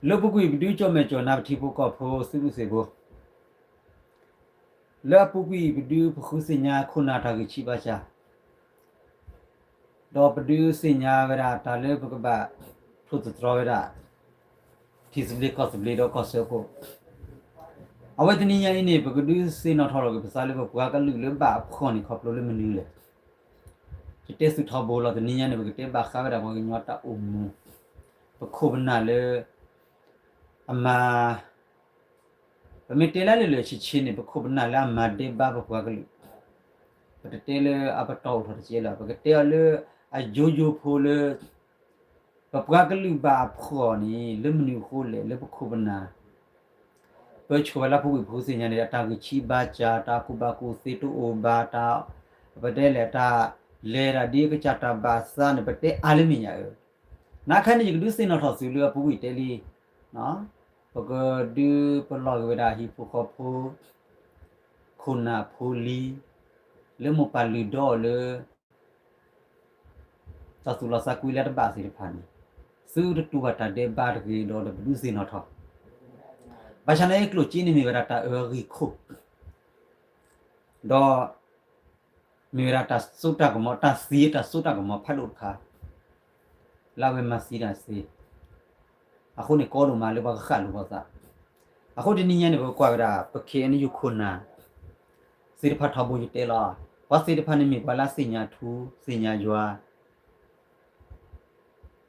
လၢပူၤကွံာ်ပဒုးကၠီၣ်မဲာ်ကၠီၣ်နါပထံဖိကီၢ်ဖိသုးမုၢ်သံၣ်ဘိ, လၢအပူၤကွံာ်ပဒုးပဃုသ့ၣ်ညါခိၣ်နၢ်တၢ်ဂံၢ်ဆံးဘါစၢ်, ဒီးပဒုးသ့ၣ်ညါဝဲဒၣ်တၢ်လၢပကဘၣ်ထိၣ်သတြီၤဝဲဒၣ် ထံသဘျ့ကီၢ်သဘျ့ဒီးကီၢ်စၢဖှိၣ်, အဝဲတနံၤညါအံၤန့ၣ် ပကဒုးသ့ၣ်နီၣ်ထီၣ်လီၤက့ၤပသးလၢပပှၤကလုာ်လၢဘၣ်အဖှီၣ်န့ၣ် ခီဖျိလၢမနုၤလဲၣ်. ယတဲသုးထီဘိလီၤ, တနံၤညါန့ၣ် ပကတဲဘၣ်ဃးဝဲဒၣ်ပှၤကညီတၢ်အိၣ်မူ, ပခိၣ်ပနၢ်လၢ အမၤ ပမ့ၢ်တဲလၢလၢာ်လၢာ်ဆံးဆံးန့ၣ် ပခိၣ်ပနၢ်လၢအမၤဒဲးဘးပပှၤကလုာ်, ပတတဲလၢအပတီၢ်အိၣ်ထီၣ်တကဲလၢၤ, ပကတဲအီၤလၢအယိယိဖိလၢ ပပှၤကလုာ်ဘၣ်အဖှီၣ်န့ၣ် လၢမနုၤအဃိလဲၣ် လၢပခိၣ်ပနၢ် ပၢဆှၢဝဲလၢပူၤကွံာ်ပဃုသ့ၣ်ညါန့ၣ် အတၢ်ဂံၢ်ဆံးဘါစၢ် တၢ်ကူၣ်ဘၣ်ကူၣ်သ့တအိၣ်ဘၣ် တၢ် ပတဲလဲၣ် တၢ်လဲၤတၢ်ဒ်ကစၢ်တၢ်ဘၣ်သးန့ၣ် ပတဲအါလၢမဲာ်ညါဧၢ, နခါန့ၣ် ယကဒုးသ့ၣ်နီၣ်ထီၣ်သုးလၢအပူၤကွံာ်တဲလံ, ပကဒုးပလီၢ်က့ၤဝဲဒၣ်ဟံၣ်ဖိဃီဖိ ခိၣ်နၢ်ဖိလံၤ လၢမိၢ်ပၢ်လုၢ်ဒီအီၤလၢ တၢ်သူၣ်လီၤသးကွံလၢတဘၣ်သ့ၣ်တဖၣ်န့ၣ် သုတတူၢ်ဘၣ်တၢ်ဒဲးဘးတဂ့ၤဒီး တပဒုးသ့ၣ်နီၣ်ထီၣ်, ဘၣ်ဆၣ်န့ၣ် ကျိၣ်စ့န့ၣ်မ့ၢ်ဝဲဒၣ်တၢ်အၢဂံၢ်ခိၣ် ဒီး မ့ၢ်ဝဲဒၣ်တၢ်စိတၢ်ကမီၤ တၢ်သံတၢ်စိတၢ်ကမီၤဖးဒိၣ်တခါ လၢအဝဲမၤသံတၢ်သ့, အဃိန့ၣ် ကီဒိၣ်မးလၢပှၤကဃၣ်လိာ်ပသး, အဃိတနံၤညါန့ၣ် ပကကွၢ်ဝဲဒၣ် ပ ခ့ၣ်အဲၣ်ယူၣ် ခိၣ်နၢ် သ့ၣ်တဖၣ်ထီဘိယတဲလီၤ, ပှၤသ့ၣ်တဖၣ်န့ၣ်မ့ၢ်ပှၤလၢအသ့ၣ်ညါထူ သ့ၣ်ညါယွၤ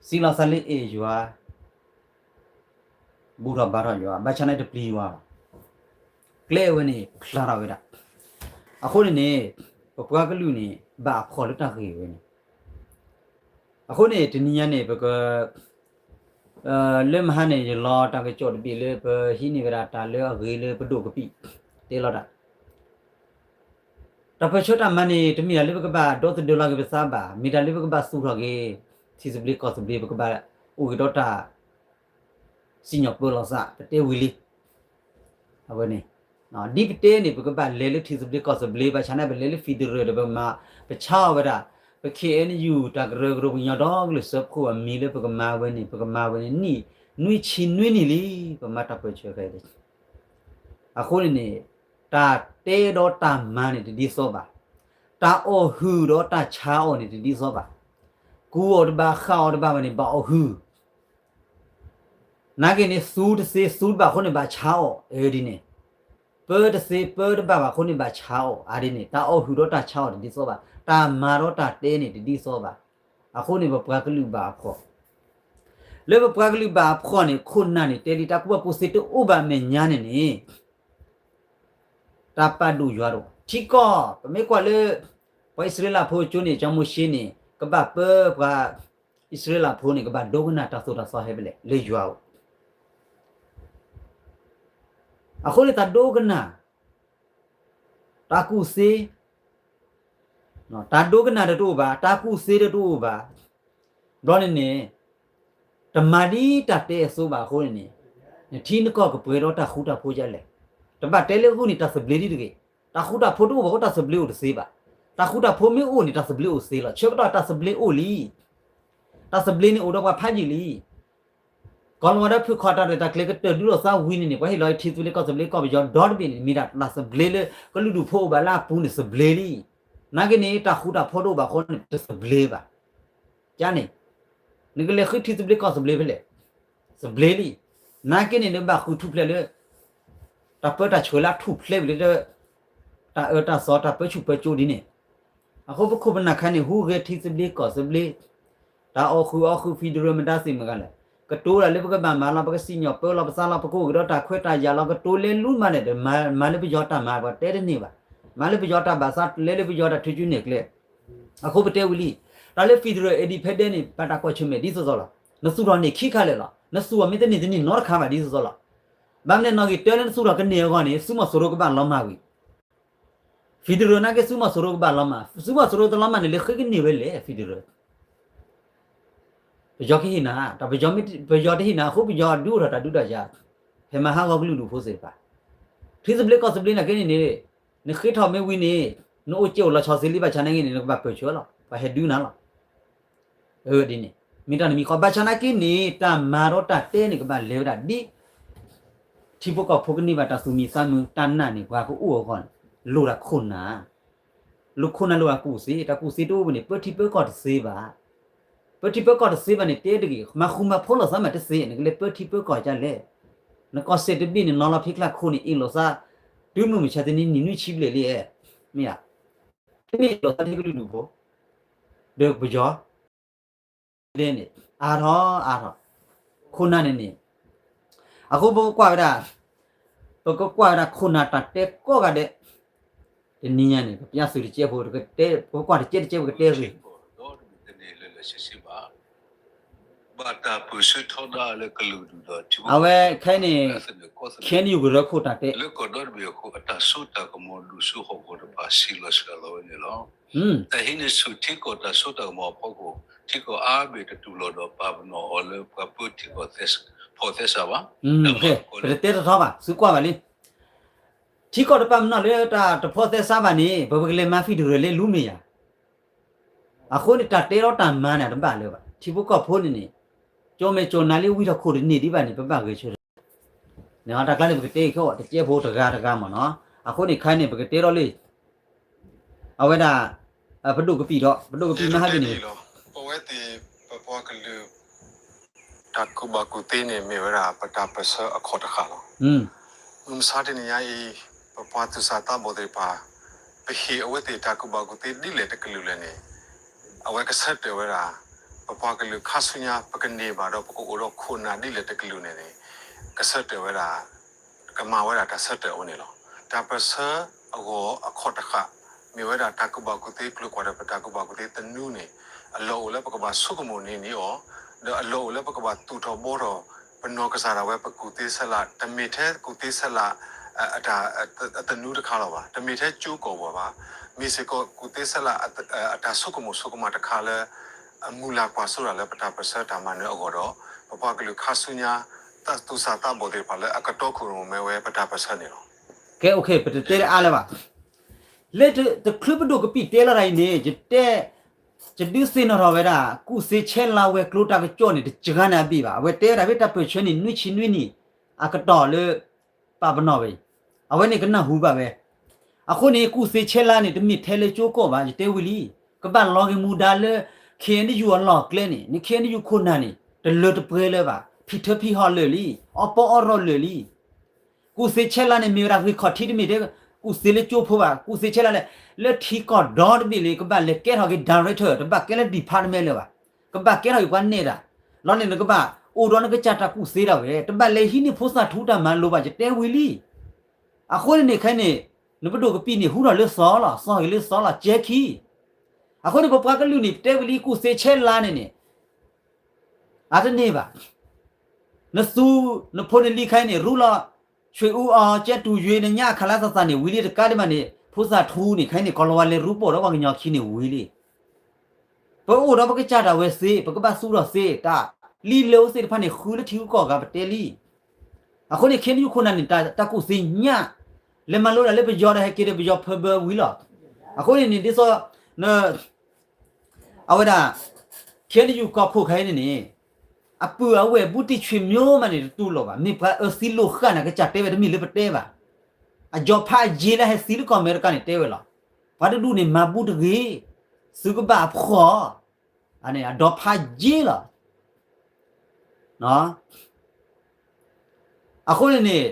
စံးလီၤသးလၢအဲၣ်ယွၤ ဘူၣ်ထီၣ်ဘါထီၣ်ယွၤ ဘၣ်ဆၣ်န့ၣ်တပျံၤယွၤဘၣ်, ကျဲအဝဲန့ၣ် ဖျါထီၣ်ဝဲဒၣ်, အဃိန့ၣ်န့ၣ် ပပှၤကလုာ်န့ၣ် ဘၣ်အဖှီၣ်လၢတၢ်ဂ့ၢ်ဝဲန့ၣ်, အဃိန့ၣ် တနံၤညါန့ၣ် ပက လၢမဟါန့ၣ် ယလီၤတၢ်ကစီၣ်တဘ့ၣ်လၢပဟံးန့ၢ်ဝဲဒၣ်တၢ်လၢအဂ့ၤလၢပဒိၣ်ကပံာ် တဲလီၤတၢ် တၢ်ပၢၢ်ဆၢတၢ်မၤန့ၣ် တမ့ၢ်တၢ်လၢပကဘၣ်ဒီသဒၢလီၤက့ၤပသးဘၣ်, မ့ၢ်တၢ်လၢပကဘၣ်သူၣ်ထီၣ်က့ၤ ထံသဘျ့ကီၢ်သဘျ့ ပကဘၣ်အိၣ်က့ၤဒီးတၢ် စံၣ်ညီၣ်ပၢလီၤသး ပတဲဝံၤလံ. အဝဲန့ၣ် ဒ်ပတဲန့ၣ် ပကဘၣ်လဲၤလၢထံသဘျ့ကီၢ်သဘျ့ ဘၣ်ဆၣ်န့ၣ် ပလဲၤလၢ federal ဒီးပမၤ ပဆါအီၤဝဲဒၣ် ပ ခ့ၣ်အဲၣ်ယူၣ် တၢ်ကရၢကရိ ပကညီဒီကလုာ်စၢဖှိၣ်အမံၤလၢပကမၤဝဲန့ၣ် ပကမၤဝဲန့ၣ် နံၣ် နွံဆံနွံနံၣ်လံ ပမၤတၢ်ပၢၢ်ဆၢခဲအံၤ အဃိန့ၣ်န့ၣ် တၢ်တဲဒီးတၢ်မၤန့ၣ်တဒ်သိးဘၣ်, တၢ်အီၣ်ဟုၣ်ဒီးတၢ်ဆါအီၣ်န့ၣ်တဒ်သိးဘၣ်, ကူအီၤတဘၣ်ဃၣ်အီၤတဘၣ်ဘၣ်န့ၣ် ဘၣ်အီၣ်ဟုၣ် နာ်က့န့ၣ် သူတသ့သူတဘၣ်အဃိန့ၣ် ဘၣ်ဆါအီၣ်အၢဒ်န့ၣ်, ပၢတသ့ပၢတဘၣ်ဘၣ်အဃိန့ၣ် ဘၣ်ဆါအီၣ်အါဒ်န့ၣ်, တၢ်အီၣ်ဟုၣ်ဒီးတၢ်ဆါအီၣ်တဒ်သိးဘၣ်, တၢ်မၤဒီးတၢ်တဲန့ၣ်တဒ်သိးဘၣ်, အဃိန့ၣ် ပပှၤကလုာ်ဘၣ်အဖှီၣ်, လၢပပှၤကလုာ်ဘၣ်အဖှီၣ်န့ၣ် ခိၣ်နၢ်န့ၣ် တဲဒ်တၢ်ကူၣ်ဘၣ်ကူၣ်သ့တအိၣ်ဘၣ်အမဲာ်ညါန့ၣ်န့ၣ် တၢ်ပာ်ဒိၣ်ယွၤတအိၣ်, ထံကီၢ် ပမ့ၢ်ကွၢ်လၢ ပှၤအံၣ်စရ့လးဖိကၠိန့ၣ် စီၤမိၤၡ့န့ၣ် ကဘၣ်ပၢပှၤအံၣ်စရ့လးဖိန့ၣ် ကဘၣ်ဒိကနၣ်တၢ်သိၣ်တၢ်သီဟဲဖဲလဲၣ် လၢယွၤအအိၣ်, အဃိန့ၣ် တၢ်ဒိကနၣ် တၢ်ကူၣ်သ့ တၢ်ဒိကနၣ်ဒီးတအိၣ်ဘၣ်, တၢ်ကူၣ်သ့ဒီးတအိၣ်ဘၣ်, ဘျီန့ၣ်န့ၣ် တမၤဒ်တၢ်တဲအသိးဘၣ်အဃိန့ၣ်န့ၣ် နထံနကီၢ်ကပှဲၤဒီးတၢ်ဃူတၢ်ဖိးဒ်လဲၣ်, တဘၣ်တဲလၢအဂုၢ်န့ၣ် တၢ်သဘျ့ဒ်တဂ့ၤ, တၢ်ဃူတၢ်ဖိးတအိၣ်ဘၣ်အဃိ တၢ်သဘျ့အိၣ်တသ့ဘၣ်, တၢ်ဃူတၢ်ဖိးမ့ၢ်အိၣ်န့ၣ် တၢ်သဘျ့အိၣ်သ့လီၤ, ဆၢကတီၢ်တၢ်သဘျ့အိၣ်လံ, တၢ်သဘျ့န့ၣ်အိၣ်ဒီးပှၤဖးယံာ်လံ ကီၤလၤဝါဒီးဖုၣ်ခီၣ်တၢ်ရဲၣ်တၢ်ကျဲၤကတၢၢ်ဒုးလိာ်သးဝံၤန့ၣ်န့ၣ် ပှၤဟ့ၣ်လီၤထံသဘျ့ကီၢ်သဘျ့ကီၢ်ပယီၤဒီတဘ့ၣ်န့ၣ် မ့ၢ်ဒၣ်တၢ်သဘျ့လၢကလုာ်ဒူၣ်ဖိအိၣ်ဘၣ်လၢအပူၤန့ၣ်သဘျ့လံ, နာ်က့န့ၣ် တၢ်ဃူတၢ်ဖိးတအိၣ်ဘၣ်အဃိန့ၣ် တသဘျ့ဘၣ်, ကန့ၣ် နကလဲၤဃုထံသဘျ့ကီၢ်သဘျ့ဖဲလဲၣ်, သဘျ့လံ, နာ်က့န့ၣ် နဘၣ်ဃုထူၣ်ဖျဲးလၢ တၢ်ပၢတၢ်ဆှၢလၢအထူၣ်ဖျဲးဝံၤလၢ တၢ်အၢတၢ်သီတၢ်ပၢဆူၣ်ပၢစိဒ်န့ၣ်, အဃိပခိၣ်ပနၢ်ခါန့ၣ် ဟူးဂဲၤထံသဘျ့ကီၢ်သဘျ့ တၢ်အီၣ်ဃုာ်အီၣ်ဃုာ် federal မတၤသ့ၣ်မတၤလဲၣ်, ကတိၤတၢ်လၢပကဘၣ်မၤလီၤ ပကစံၣ်ညီၣ်ပၢလီၤပသးလီၤ ပကအိၣ်က့ၤဒီးတၢ်ခွဲးတၢ်ယာ်လီၤ ကတိၤလဲၤလူမးန့ၣ် မၤလၢပယီၤတၢ်မၤ ပှၤတဲတန့ၢ်ဘၣ်, မၤလၢပယီၤတၢ်ဘၣ်သး လဲၤလၢပယီၤတၢ်ထုးစုနဲၣ်ကျဲ, အဃိပတဲဝံၤလံ, တၢ်လၢ federal independent န့ၣ် ဘၣ်တၢ်ကွၢ်ဆၢၣ်မဲာ်ဒ်သိးသိးလီၤ, နသူၣ်ထီၣ်န့ၢ်ခံခါလၢာ်လီၤ, နသူၣ်ထီၣ်မ့ၢ်တန့ၢ်တန့ၢ်နီတခါဘၣ်ဒ်သိးသိးလီၤ, ဘၣ်မနုၤနီၣ်ဂံၢ်တၢလၢနသူၣ်ထီၣ်ကန့ၢ်အဂီၢ်န့ၣ် သုးမီၤစိရိၤကဘၣ်လီၤမၢ်ဝံၤ federal နာ်က့သုးမီၤစိရိၤကဘၣ်လီၤမၢ်, သုးမီၤစိရိၤတလီၤမၢ်န့ၣ် လၢဃ့ကန့ၢ်ဝဲလဲၣ် federal, ပယီၤကဟ့ၣ်နၤ, တၢ်ပယီၤမ့ၢ် ပယီၤတဟ့ၣ်နၤအဃိ ပယီၤဒုးအိၣ်ထီၣ်တၢ်ဒုးတၢ်ယၤ, ဟဲမၤဟးဂီၤကလုာ်ဒူၣ်ဖိသ့ၣ်တဖၣ်, ထံသဘျ့ကီၢ်သဘျ့နာ်က့န့ၣ်န့ၣ်, နဃ့ထီၣ်မ့ၢ်ဝံၤန့ၣ်, နအိၣ်စဲအိၣ်လီၤဆီသ့လံဘၣ်ဆၣ်နာ်က့န့ၣ် နကဘၣ်ပၢၢ်ဆၢလီၤ, ပှၤဟဲဒုးနၤလီၤ, အၢဒ်န့ၣ် မ့ၢ်တၢ်တမံၤဃီ ဘၣ်ဆၣ်နာ်က့န့ၣ် တၢ်မၤဒီးတၢ်တဲန့ၣ် ကဘၣ်လဲၤဝဲဒၣ်ဒ် ထံဖိကီၢ်ဖိကန့ၢ်ဘၣ်တၢ်သူၣ်မံသးမုာ် တၢ်နာ်န့ၣ် ပှၤကအိၣ်အဂီၢ်န့ၣ် လိၣ်တၢ်ခိၣ်နၢ်, လိၣ်ခိၣ်နၢ်လိၣ်အကူၣ်သ့, တၢ်ကူၣ်သ့တအိၣ်ဘၣ်န့ၣ် ပၢထံပၢကီၢ်တသ့ဘၣ်. ပၢထံပၢကီၢ်တသ့ဘၣ်န့ၣ် တဲတဂ့ၤ, မၤဃူမၤဖိးလိာ်သးမးတသ့, နကလဲၤပၢထံပၢကီၢ်ဒ်လဲၣ်. နကီၢ်စဲၣ်တဘ့ၣ်န့ၣ် နီၤလီၤဖံးကျၢ်ခိၣ်န့ၣ် အ့ၣ်လိာ်သး တုၤမုၢ်မဆါတနံၤ နံၣ်နွံဆံဘျဲၣ်လံ, မ့ၢ်ဧါ, တမ့ၢ်အ့ၣ်လိာ်သးထဲကလုာ်ဒူၣ်ဖိ ဒီးပယီၤ ဒဲန့ၣ် အါထီၣ်အါထီၣ်, ခိၣ်နၢ်န့ၣ်န့ၣ်, အဃိပကကွၢ်ဝဲဒၣ်, ပကကွၢ်ဝဲဒၣ်ခိၣ်နၢ်တၢ်တဲကိးဂၤဒဲး, တနံၤညါန့ၣ် ပပျၢ်သုးတကဲးဖိ ပကကွၢ်တကဲးတကဲး ပကတဲဂ့ၤ, အဝဲခဲအံၤန့ၣ် ခဲအံၤန့ၣ် ကရၢခိၣ်တၢ်တဲ တၢ်ဟံးန့ၢ်ဆူၣ်ထံကီၢ်တၢ်စိတၢ်ကမီၤဒိၣ်စိဟီၣ်ကဝီၤတဖၣ်စံးလီၤစှၤလီၤဝဲန့ၣ်လီၤ. တၢ်ဟံးန့ၢ်ဆူၣ်ထံကီၢ်တၢ်စိတၢ်ကမီၤအဖီခိၣ် ထံကီၢ်အါဘ့ၣ်တတူၢ်လိာ်ဒီးပာ်ပနီၣ်အီၤလၢပှၤပၢထံကီၢ်သဲစးဘၣ်. ထံကီၢ်တပာ်ပနီၣ်လၢတၢ်တဖီသဲစးဘၣ်န့ၣ် ပကလဲၤမၤ federal လၢလူမ့ၢ်ယၤ. အဃိန့ၣ် တၢ်တဲလီၤတၢ်မၤန့ၣ် တဘၣ်လၢၤဘၣ်. ထံဖိကီၢ်ဖိန့ၣ်န့ၣ် ကၠီမဲာ်ကၠီနါလၢဝံထီၣ်ခိၣ်တန့ၢ်ဒံးဘၣ်န့ၣ် ပဘၣ်ဂဲၤဆၢထၢၣ် န့ၣ်တၢ်ကျါန့ၣ် ပကတဲခဲအံၤ တကဲးဖိတဂၤတဂၤမ့ၢ်နီၤ. အဃိန့ၣ်ခဲအံၤန့ၣ် ပကတဲထီၣ်လၢ အဝဲဒၣ် ပဒိၣ်ကပံာ်ဒီး ပဒိၣ်ကပံာ်မ့ၢ်ဟဲဒ်န့ၣ် ပဝဲသ့ၣ် ပပှၤကလုာ် တၢ်ကူၣ်ဘၣ်ကူၣ်သ့န့ၣ် မ့ၢ်ဝဲဒၣ်ပတၢ်ပၢၢ်ဆၢအခီၣ်တဃၣ်လီၤ. မုၢ်မဆါတနံၤညါအံၤ ပပှၤသူၣ်စၢ်သးဘီၣ်သ့ၣ်တဖၣ် ပဟ့ၣ်အဝဲသ့ၣ်တၢ်ကူၣ်ဘၣ်ကူၣ်သ့ဒ်လဲၣ်တကလုာ်လဲၣ်န့ၣ် အဝဲကဆၢတဲာ်ဝဲဒၣ် ပပှၤကလုာ်ခါဆူညါ ပကန့ၢ်ဘၣ်ဒီးပကအိၣ်ဒီးခိၣ်နၢ်ဒ်လဲၣ်တကလုာ်န့ၣ်န့ၣ် ကဆၢတဲာ်ဝဲဒၣ် ကမၤဝဲဒၣ်တၢ်ဆၢတဲာ်အီၤန့ၣ်လီၤ. တၢ်ပၢၢ်ဆၢအဂီၢ်အခီၣ်တဃၣ် မ့ၢ်ဝဲဒၣ်တၢ်ကူၣ်ဘၣ်ကူၣ်သ့ကျိၤကွၢ်ဒီးပတၢ်ကူၣ်ဘၣ်ကူၣ်သ့သနူန့ၣ် အလီၢ်အိၣ်လၢပကဘၣ်ဆိကမိၣ်န့ၢ်န့ၢ်အီၤ ဒီးအလီၢ်အိၣ်လၢပကဘၣ်သူၣ်ထီၣ်ဘှီထီၣ် ပနီၢ်ကစၢ်ဒၣ်ဝဲပကူၣ်သ့ဆဲးလး တမ့ၢ်ထဲကူၣ်သ့ဆဲးလး အတၢ်သနူတခါလီၤဘၣ်. တမ့ၢ်ထဲကၠိကီၢ်ဘၣ်ဘၣ်. မ့ၢ်စ့ၢ်ကီးကူၣ်သ့ဆဲးလး အတၢ်ဆိကမိၣ်ဆိကမးတခါလၢ အမုၢ်လၢ်ကွၢ်စိတၢ်လၢပတၢ်ပၢၢ်ဆၢတၢ်မၤနၢၤအဂီၢ်ဒီး ပပှၤကလုာ်ခါဆူညါ သူၣ်စၢ်သးဘီၣ်သ့ၣ်တဖၣ်လၢအကတီခိၣ်ရိၣ်မဲဝဲပတၢ်ပၢၢ်ဆၢန့ၣ်လီၤ. ကဲ ပတတဲအါလၢၤဘၣ်. လၢတချုးပဒိၣ်ကပံာ်တဲလီၤတၢ်အံၤန့ၣ် ယတဲ ယဒုးသ့ၣ်နီၣ်ထီၣ်ဝဲဒၣ် ကူၣ်သ့ဆဲးလးဝဲၤကျိၤတၢ်ကစီၣ်န့ၣ် တစှၤန့ၣ်အဘ့ၣ်ဘၣ်. အဝဲတဲဝဲဒၣ်ဖဲတၢ်ပၢၢ်ဆၢန့ၣ် နွံဆံနွံနံၣ် အကတီၢ်လၢ ပာ်ပနီၣ်ဝဲအံၤ အဝဲန့ၣ်ကနၢ်ဟူဘၣ်ဝဲ. အဃိန့ၣ် ကူၣ်သ့ဆဲးလးန့ၣ် တမ့ၢ်ထဲလၢကၠိကီၢ်ဘၣ် ယတဲဝံၤလံ. ကဘၣ်လီၤဂ့ၤမူဒါလၢ ခ့ၣ်အဲၣ်ယူၣ်အလီၢ်အကျဲန့ၣ် နခ့ၣ်အဲၣ်ယူၣ်ခိၣ်နၢ်န့ၣ် တလၢတပှဲၤလၢၤဘၣ်. ဖံးထၢဖံးဟီၣ်လၢာ်လံ. အီၣ်ပီအီၣ်ရီၣ်လၢာ်လံ. ကူၣ်သ့ဆဲးလးန့ၣ် မ့ၢ်ဝဲဒၣ်ဂ့ၢ်ခီၣ်ထံးတမ့ၢ်ထဲ ကူၣ်သ့လၢကၠိဖိဘၣ်. ကူၣ်သ့ဆဲးလးလဲၣ် လၢထံကီၢ်ဒီတဘ့ၣ်လံ ကဘၣ်လဲၤကဲထီၣ်က့ၤ director တဘၣ်ကဲလၢ department လၢၤဘၣ်. ကဘၣ်ကဲထီၣ်က့ၤပှၤနဲၣ်တၢ် လီၤန့ၣ် နကဘၣ်အိၣ်ဒီးနကစၢ်တၢ်ကူၣ်သ့ဒၣ်ဝဲ တဘၣ်လဲၤဟံးန့ၢ်ဖိသၣ်ထူတၢ်မၤလိဘၣ် ယတဲဝံၤလံ. အဃိန့ၣ်န့ၣ် ခဲအံၤန့ၣ် နပဒိၣ်ကပံာ်န့ၣ် ဟူထီၣ်လၢသီလီၤ. သီဂ့ၤလၢသီလီၤ ကဲခံ. အဃိန့ၣ် ပပှၤကလုာ်န့ၣ် ပတဲဝံၤလံ ကူၣ်သ့ဆဲးလးန့ၣ်န့ၣ် အတန့ၢ်ဘၣ်. နသူ နဖိနလံၤခဲအံၤန့ၣ် ရူလီၤ ဆွေဦးအောင် ကဲတူၤယွ့ နညါအခါလၢသးသးန့ၣ် ဝံၤလံတကးဒံးဘၣ်န့ၣ် ဖိသၣ်ထူန့ၣ် ခဲအံၤန့ၣ် ကီၤလၤဝါလဲၤရူပိာ်ဒီးပှၤကညီခံန့ၣ်ဝံၤလံ. ပအိၣ်ဒီးပကစၢ်ဒၣ်ဝဲသ့ ပကဘၣ်သူၣ်ထီၣ်သ့ တၢ်လံလၢအိၣ်သ့ၣ်တဖၣ်န့ၣ် ဃုလၢထံဂုၤကီၢ်ဂၤပတဲလံ. အဃိန့ၣ် ခ့ၣ်အဲၣ်ယူၣ်ခိၣ်နၢ်န့ၣ် တၢ်ကူၣ်သ့ညါ လဲၤမၤလိဒၣ်လၢပယီၤဒီးဟဲက့ၤဒီးပယီၤဖၢဘၢဝံၤလီၤ. အဃိန့ၣ်န့ၣ် ဒ်သိး အဝဲဒၣ် ခ့ၣ်အဲၣ်ယူၣ်ကီၢ်ခိၣ်ခဲအံၤန့ၣ်န့ၣ် အပုၢ်အဝဲၢ်ဘူးတံၢ်ဆွေမျိုးမးန့ၣ် တတူၢ်လိာ်ဘၣ်. မ့ၢ်ပှၤအၢသံလိာ်ဃာ်န့ၣ် ကစၢ်တဲဝဲတမ့ၢ်လၢပတဲဘၣ်. အဒီဖးယ့လၢဟဲသံလၢကီၢ်အမဲရကၤန့ၣ်တဲဝဲလီၤ. ပှၤတဒူၣ်န့ၣ် မၤဘူးတဂ့ၤ, သုကဘၣ်အဖှီၣ်, အဒီဖးယ့လီၤ. အဃိန့ၣ်န့ၣ်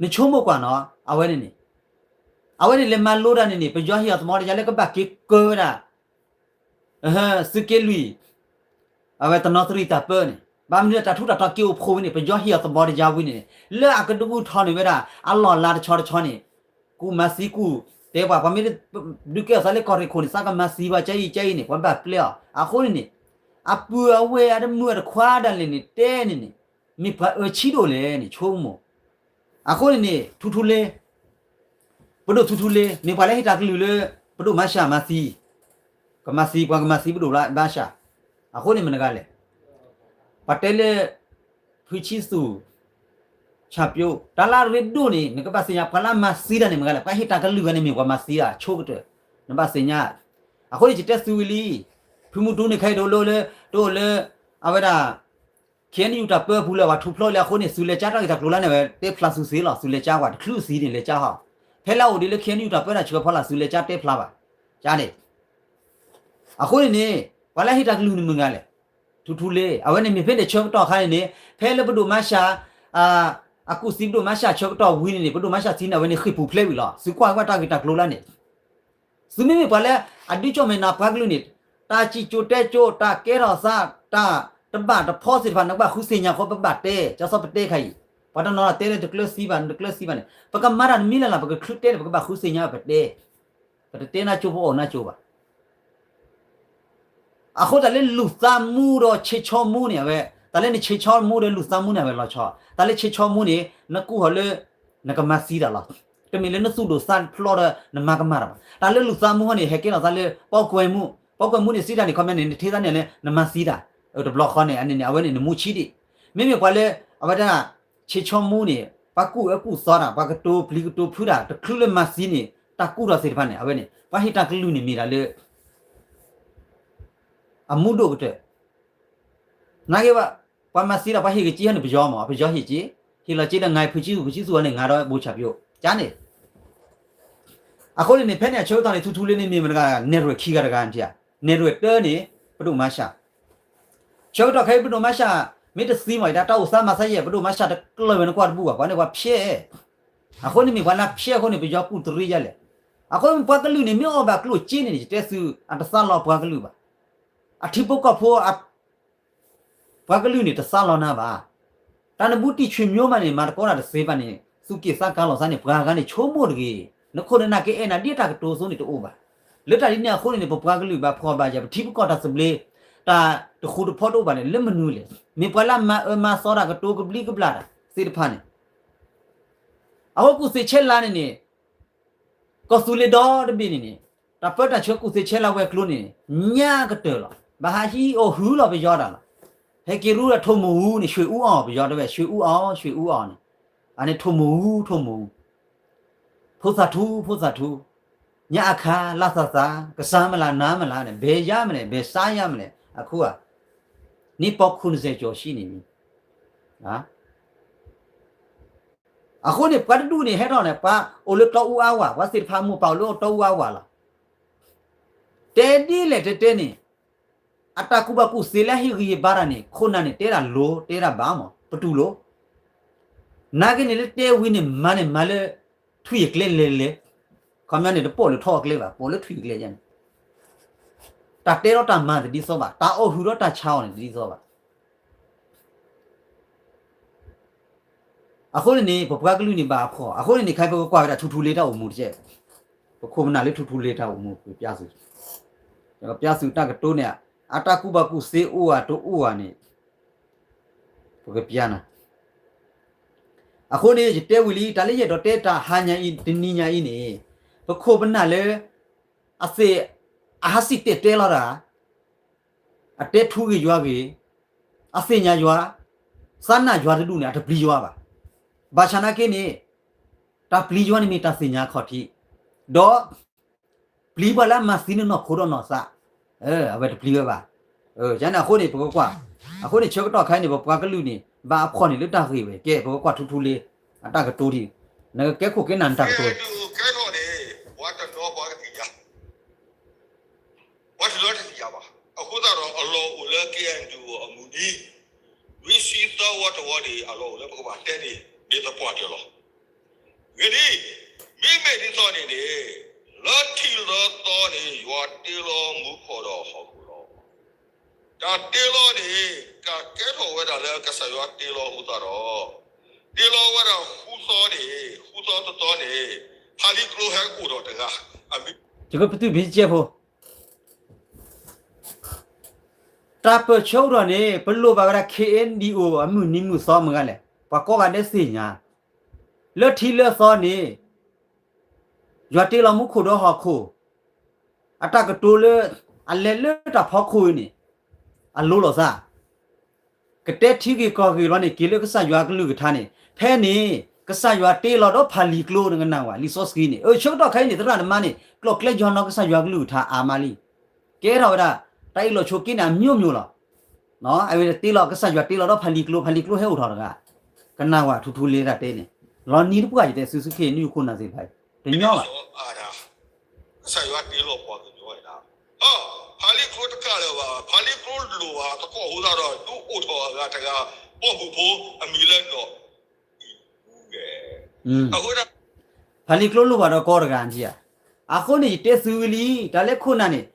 နဆိကမိၣ်ကွၢ်နီၤ အဝဲန့ၣ်န့ၣ် အဝဲန့ၣ်လဲၤမၤလိတၢ်န့ၣ်န့ၣ် ပယီၤဟ့ၣ်အီၤသဘီတယါလၢကဘၣ်က့ၤကၢဝဲဒၣ် သုးက့လွံၢ် အဝဲတနီသရံၣ်တၢ်ပၢန့ၣ် ဘၣ်မနုၤတၢ်ထူးတၢ်တီၤက့ၤအိၣ်ဖှိၣ်ဝဲန့ၣ် ပယီၤဟ့ၣ်အီၤသဘီတယါဝံၤန့ၣ်န့ၣ် လၢအကဒုးထီၣ်န့ၢ်ဝဲဒၣ် အလီၢ်အလၤတဆီတဆီန့ၣ် ကူၣ်မၤသံကူၣ်တဲပှၤ ပှၤမ့ၢ်ဒုးကဲထီၣ်သးလၢကီၢ်ရ့ၣ်ခိၣ်န့ၣ် သးကမၤသံပှၤကဲအံၤကဲအံၤန့ၣ် ပှၤဘၣ်ပျဲအီၤ အဃိန့ၣ်န့ၣ် အပုၢ်အဝဲၢ်အတမုာ်အတခွါဒၣ်လဲာ်န့ၣ်တဲန့ၣ်န့ၣ် မ့ၢ်ပှၤအၢဆံးဒိၣ်လဲၣ်န့ၣ် ဆိကမိၣ် အဃိန့ၣ်န့ၣ် ထူထူလ့ ပဒိၣ်ထူထူလ့ မ့ၢ်ပှၤလၢဟ့ၣ်တၢ်ကလုၢ်လၢ ပဒိၣ်မၤရှးမၤသံ ကမၤသံ ပှၤကမၤသံပဒိၣ်ဘၣ်ရှး အဃိန့ၣ်မနုၤဂၤလဲၣ် ပှၤတဲလၢ ဖုဆံသူၣ် ဆၣ်ပၠိ တၢ်လၢအရ့ဒိၣ်န့ၣ် နကဘၣ်သ့ၣ်ညါ ပှၤလၢအမၤသံတၢ်န့ၣ်မနုၤဂၤလဲၣ် ပှၤဟ့ၣ်တၢ်ကလုၢ်ဂၤန့ၣ်မ့ၢ်ပှၤမၤသံတၢ်ဆိကတၢၢ် နဘၣ်သ့ၣ်ညါ အဃိန့ၣ် ယတဲသုဝံၤလံ ဖု ထူမူထူန့ၣ် ခဲအံၤတအိၣ်လၢ တအိၣ်လၢ အဝဲဒၣ် ခ့ၣ်အဲၣ်ယူၣ် တၢ်ပၢပူၤလၢၤဘၣ် ထူဖျိလၢအဃိန့ၣ် သုလဲၤကၠါတၢ်ဂ့ၢ်တၢ်ကျိၤလၢန့ၣ်ဝဲ တဲဖျါသုစ့လီၤ သုလဲၤကၠါကွၢ် တချုးစံးန့ၣ် လဲၤကၠါဟီ, ဖဲလၢအအိၣ်ဒံးလၢ ခ့ၣ်အဲၣ်ယူၣ် တၢ်ပၢတၢ်ဆှၢဖီလာ် သုလဲၤကၠါတဲဖျါဘၣ်, ကန့ၣ် အဃိန့ၣ်န့ၣ် ပှၤလၢဟ့ၣ်တၢ်ကလုၢ်န့ၣ်မုၢ်ဂၤလဲၣ်, ထူထူလ့, အဝဲန့ၣ်မ့ၢ်ဖဲန့ၣ်ဆၢကတီၢ်ခါန့ၣ်န့ၣ် ဖဲလၢပဒိၣ်မၤရှး အကူၣ်သံပဒိၣ်မၤရှးဆၢကတီၢ်ဝံၤန့ၣ်န့ၣ် ပဒိၣ်မၤရှးသံန့ၣ် အဝဲန့ၣ်ဃ့ၢ်ပူၤဖျဲးဝံၤလီၤ. သုကွၢ်ဝဲတၢ်ဂ့ၢ်တၢ်ကျိၤလၢန့ၣ် သုမ့မ့ၢ်ပှၤလၢအဒုးကၠီၣ်မဲာ်နၤပှၤကလုာ်န့ၣ် တၢ်စံၣ်စိၤတဲစိၤ တၢ်ကဲထီၣ်သး တၢ်တဘၣ်တဖီသ့ၣ်တဖၣ် နကဘၣ်ဃုသ့ၣ်ညါဃီ ပဘၣ်တဲ ကၠီစီပတဲခါအံၤ, ပှၤတနီၤတဲလၢတကျၢၤသံဘၣ် နတကျၢၤသံဘၣ်န့ၣ် ပကမၤတၢ်တမံၤလၢ်လၢ် ပကချုးတဲန့ၣ် ပကဘၣ်ဃုသ့ၣ်ညါ ပတဲ, ပတတဲနၢ်ကၠိ ပအီၣ်နၢ်ကၠိဘၣ်. အဃိတၢ်လၢလူၤသးမူဒီးဆ့ဆီမူန့ၣ် အဝဲ တၢ်လၢနဆ့ဆီမူဒီးလူၤသးမူန့ၣ် အဝဲလီၤဆီ, တၢ်လၢဆ့ဆီမူန့ၣ် နကူၣ်ဟီၣ်လၢ နကမၤသံတၢ်လီၤ. တမ့ၢ်လၢနသူၣ်ဒိၣ်သးဖျိးဒီးနမၤကမၣ်တၢ်ဘၣ်. တၢ်လၢလူၤသးမူဟီန့ၣ် ဟဲကဲထီၣ်သးလၢ ပီၣ်ကွဲမူ, ပီၣ်ကွဲမူန့ၣ် စံးတၢ်န့ၣ် ခီပညီန့ၣ် နထံၣ်သးန့ၣ်လၢ နမၤသံတၢ်, တဘျီဃီန့ၣ် အန့ၣ်န့ၣ် အဝဲန့ၣ်နမူဆံးဒံး. မ့မ့ၢ်ပှၤလၢ အဝဲဒၣ် ဆ့ဆီမူန့ၣ် ပှၤကူၣ်အၢကူၣ်သီတၢ် ပှၤကတိၤပျံၤကတိၤဖုးတၢ် တချုးလၢမၤသံန့ၣ် တၢ်ကူၣ်ထီၣ်သ့ၣ်တဖၣ်န့ၣ် အဝဲန့ၣ် ပှၤဟ့ၣ်တၢ်ကလုၢ်န့ၣ်မ့ၢ်ဒၣ်လၢ အမူဒိၣ်ကတၢၢ် နာ်က့ဘၣ်, ပှၤမၤသံဒီးပှၤဟ့ၣ်က့ၤကၠံဟီန့ၣ် ပယီၤမး ပယီၤဟ့ၣ်က့ၤ, ဟ့ၣ်လီၤက့ၤဒီးငါဖုဆံသူၣ် ဖုဆံသူၣ်အီၤန့ၣ် ငါဒီးဘိၣ်ဆၣ်ပယိၣ် ကန့ၣ်. အဃိန့ၣ်န့ၣ် ဖဲန့ၣ်အဆၢကတီၢ်န့ၣ် ထူထူလ့န့ၣ်မ့ၢ်မတၤတဂၤ နဲၣ်ရွဲၣ်ခံဂၤတဂၤန့ၣ်, နဲၣ်ရွဲၣ်တၢန့ၣ် ပဒိၣ်မၤရှး ဆၢကတီၢ်ခဲအံၤပဒိၣ်မၤရှး မ့ၢ်တသံမး ယတၢ်အိၣ်သးမၤသးယဲၢ် ပဒိၣ်မၤရှးတကျၢၤဝဲနကွၢ်တဘူၣ်ဘၣ် ပှၤန့ၣ်ပှၤဖျဲး, အဃိန့ၣ်မ့ၢ်ပှၤလၢဖျဲးအဃိန့ၣ် ပယီၤကူၣ်တရံးယဲၢ်လဲၣ်. အဃိပှၤကလုာ်န့ၣ် မ့ၢ်အီၣ်ဘၣ်ကျိၣ်စ့န့ၣ် ယတဲသု အတသးလီပှၤကလုာ်ဘၣ်. အထံဖိကီၢ်ဖိ ပှၤကလုာ်န့ၣ် တသးလီနၤဘၣ်. တၢ်နဘူးတံၢ်ဆွေမျိုးမးန့ၣ် မၤတကီတၢ်တသ့ဘၣ်န့ၣ် သူၣ်က့ၣ်သးကါလီၤသးန့ၣ် ပှၤဂၤန့ၣ် ဆိကမိၣ်တဂ့ၤ, နခိၣ်နနၢ်ကအဲၣ်နၤဒ်တၢ်ကတိၤအသိးန့ၣ်တအိၣ်ဘၣ်. လၢတၢ်ဒ်န့ၣ်အဃိန့ၣ်န့ၣ် ပပှၤကလုာ်ဘၣ်ဖှီၣ်ဘၣ်ယာ် ပထံပကီၢ်တၢ်သဘျ့ တၢ်တဃူတဖိးတအိၣ်ဘၣ်န့ၣ် လၢမနုၤလဲၣ်. မ့ၢ်ပှၤလၢမၤအၢမၤသီတၢ်ကတိၤကဘျံးကဘျၣ်တၢ်သ့ၣ်တဖၣ်န့ၣ် အဝဲကူၣ်သ့ၣ်ဆဲးလၤန့ၣ်န့ၣ် ကီၢ်သူလ့ၤဒီတဘ့ၣ်န့ၣ်န့ၣ် တၢ်ပၢတၢ်ဆှၢကူၣ်သ့ၣ်ဆဲးလၤဝဲၤကျိၤန့ၣ် ညါကတၢၢ်လီၤ. ဘၣ်ဟးဟံးအီၣ်ဟုလီၤပယီၤတၢ်လီၤ. ဟဲက့ၤရူဒီးထိၣ်မိၢ်အူန့ၣ် ရွှေဦးအောင် ပယီၤတဲဝဲ ရွှေဦးအောင် ရွှေဦးအောင်န့ၣ် အန့ၣ်ထိၣ်မိၢ်အူ ထိၣ်မိၢ်အူ ဖိသၣ်ထူ ဖိသၣ်ထူ ညါအခါလါသးသး ကစၢ်မုၢ်လၢ်နၤမုၢ်လၢ်န့ၣ် ဘဲယါမလဲၣ် ဘဲစါယါမလဲၣ် အခိၣ်ဧါ နံၣ်ပီၢ်ခိၣ်နစဲးကၠီၤဆံန့ၣ် အဃိန့ၣ် ပှၤတဒူၣ်န့ၣ် ဟဲထီၣ်န့ၣ် ပှၤအိၣ်လၢတီအူအါဝၤ ပှၤသ့ၣ်တဖၣ်မိၢ်ပၢ်အိၣ်လၢတီအူအါဝၤလီၤ. တဲဒ်လဲၣ်တဲတဲန့ၣ် အတၢ်ကူၣ်ဘၣ်ကူၣ်သ့လၢဟ့ၣ်ဂံၢ်ဟ့ၣ်ဘါတၢ်န့ၣ် ခိၣ်နၢ်န့ၣ် တဲဒၣ်လိၤ တဲဒၣ်ဘၣ်မး ပတူၢ်လိာ် နာ်က့န့ၣ်လၢတဲဝံၤန့ၣ် မၤန့ၣ်မၤလၢ ထွံၣ်အကျဲလဲၤလဲၤ ခီပညီန့ၣ် တပိာ်လၢထီအကျဲဘၣ် ပိာ်လၢထွံၣ်အကျဲယါန့ၣ် တၢ်တဲဒီးတၢ်မၤတဒ်သိးဘၣ် တၢ်အိၣ်ဟုၣ်ဒီးတၢ်ဆါအီၤန့ၣ်တဒ်သိးဘၣ် အဃိန့ၣ်န့ၣ် ပပှၤကလုာ်န့ၣ်ဘၣ်အဖှီၣ် အဃိန့ၣ်န့ၣ် ခဲအံၤပကကွၢ်ဝဲဒၣ်ထူထူလ့တၢ်အိၣ်မူတကဲး ပခိၣ်ပနၢ်လၢထူထူလ့တၢ်အိၣ်မူ ပကပျၢ်သု ပကပျၢ်သုတၢ်ကတိၤန့ၣ် အတၢ်ကူၣ်ဘၣ်ကူၣ်သ့အိၣ်ဧါတအိၣ်ဧါန့ၣ် ပကပျၢ်နၤ အဃိန့ၣ် ယတဲဝံၤလံ တၢ်လၢယအဲၣ်ဒိးတဲတၢ်ဟါညါအံၤ တနံၤညါအံၤန့ၣ် ပခိၣ်ပနၢ်လၢ အသ့ၣ် အဟးစံၣ်တဲၤတဲလီၤတၢ် အတဲထူဂ့ၢ်ယွၤဂ့ၢ် အသ့ၣ်ညါယွၤ သးနာ်ယွၤတဒူၣ်န့ၣ် အတပျံၤယွၤဘၣ်. ဘၣ်ဆၣ်နာ်က့န့ၣ် တၢ်ပျံၤယွၤန့ၣ်မ့ၢ်တၢ်သ့ၣ်ညါခီၣ်ထံး ဒီး ပျံၤပှၤလၢအမၤသံနနီၢ်ခိဒီးနီၢ်သး အဝဲတပျံၤဝဲဘၣ်. ယန့ၣ်အဃိန့ၣ် ပကကွၢ် အဃိန့ၣ် ဆၢကတီၢ်ခါအံၤန့ၣ် ပပှၤကလုာ်န့ၣ် ဘၣ်အဖှီၣ်န့ၣ်လၢတၢ်ဂ့ၢ်ဝဲ ကဲ ပကကွၢ်ထူထူလ့ အတၢ်ကတိၤဒံး နကကဲခိၣ်ကဲနၢ်နတၢ်ကတိၤ ကဲထီၣ်န့ၣ် ပှၤတနီၤပှၤကသ့ၣ်ညါ ပှၤတနီၤတသ့ၣ်ညါဘၣ်. အဃိသတးဒီး အလီၢ်အိၣ်လၢ KNDO အမုၢ်နံၤ နွံဆံသၢဝီတဝီန့ၣ် အလီၢ်အိၣ်လၢပကဘၣ်တဲန့ၣ် မ့ၢ်သပှၢ်တၢၢ်လီၤ. ဂ့ၤဒ်အံၤ, မ့မ့ၢ်ဒ်သိးန့ၣ်န့ၣ် လၢထံးလၢသီန့ၣ် ယွၤတ့လီၤမူခိၣ်ဒီးဟီၣ်ခိၣ်လီၤ. တၢ်တ့လီၤန့ၣ် ကကဲထီၣ်ဝဲဒၣ်လၢကစၢ်ယွၤတ့လီၤအဃိသတးဒီး တ့လီၤဝဲဒၣ်ဃုသီန့ၣ် ဃုသီတသီန့ၣ် ဖးလံာ်ကျိဟဲအိၣ်ဒီးတဂၤ အမံၤ ယကပတုာ်ဘံကဲဖိ တၢ်ပၢၢ်ဆၢအိၣ်ထီၣ်န့ၣ် ပလိၣ်ဘၣ်ဝဲဒၣ် KNDO အမုၢ်နံၤမုၢ်သီမတၤလဲၣ် ပှၤကိးဂၤဒဲးသ့ၣ်ညါ, လၢထံးလၢသီန့ၣ် ယွၤတ့လီၤမူခိၣ်ဒီးဟီၣ်ခိၣ်, အတၢ်ကတိၤလၢ အလဲၤလၢတၢ်ဖီခိၣ်အံၤန့ၣ် အလိၤလိာ်သး ကတဲထံဂ့ၢ်ကီၢ်ဂ့ၢ်လီၤန့ၣ် က့ၤလၢကစၢ်ယွၤကလုၢ်ကထါန့ၣ် ဖဲန့ၣ် ကစၢ်ယွၤတ့လီၤဒီးဖးလံာ်ကျိ နကနၣ်ဝဲ လံာ်စီဆှံန့ၣ် အဆၢကတီၢ်ခဲအံၤန့ၣ် သရၣ်သမါန့ၣ် ကျိးကျဲယွၤနီၢ်ကစၢ်ယွၤကလုၢ်ကထါအါမးလံ. ကဲထီၣ်ဝဲဒၣ် တၢ်အ့ၣ်လိာ်ဆိးက့န့ၣ် အမျိုးမျိုးလီၤ. အဝဲတ့လီၤ ကစၢ်ယွၤတ့လီၤဒီးဖးလံၤကျိ ဖးလံၤကျိဟဲအိၣ်ထီၣ်တဂၤ, ကနၣ်ဝဲ ထူထူလ့တၢ်တဲန့ၣ်, လီၤနံၤတပှၢ်ယတဲ စုစုခ့နုာ်ခိၣ်နၢ်သ့ၣ်တဖၣ်အံၤ တညီဘၣ်. ကစၢ်ယွၤတ့လီၤပှၤကညီဝဲဒၣ်, ဖးလံၤကျိတကးလၢၤဘၣ်, ဖးလံၤကျိလိၣ်ဘၣ်သကိးအဃိသတးဒီး ဒုးအိၣ်ထီၣ်အဂၤတဂၤ ပိာ်မုၣ်ဖိအမံၤလၢနီၢ်အံၣ်အူဂဲၤ, အဃိ ဖးလံၤကျိလိၣ်ဘၣ်ဒီးကီတဂၤဧါ. အဃိန့ၣ် ယတဲသုဝံၤလံ တၢ်လၢခိၣ်နၢ်န့ၣ်,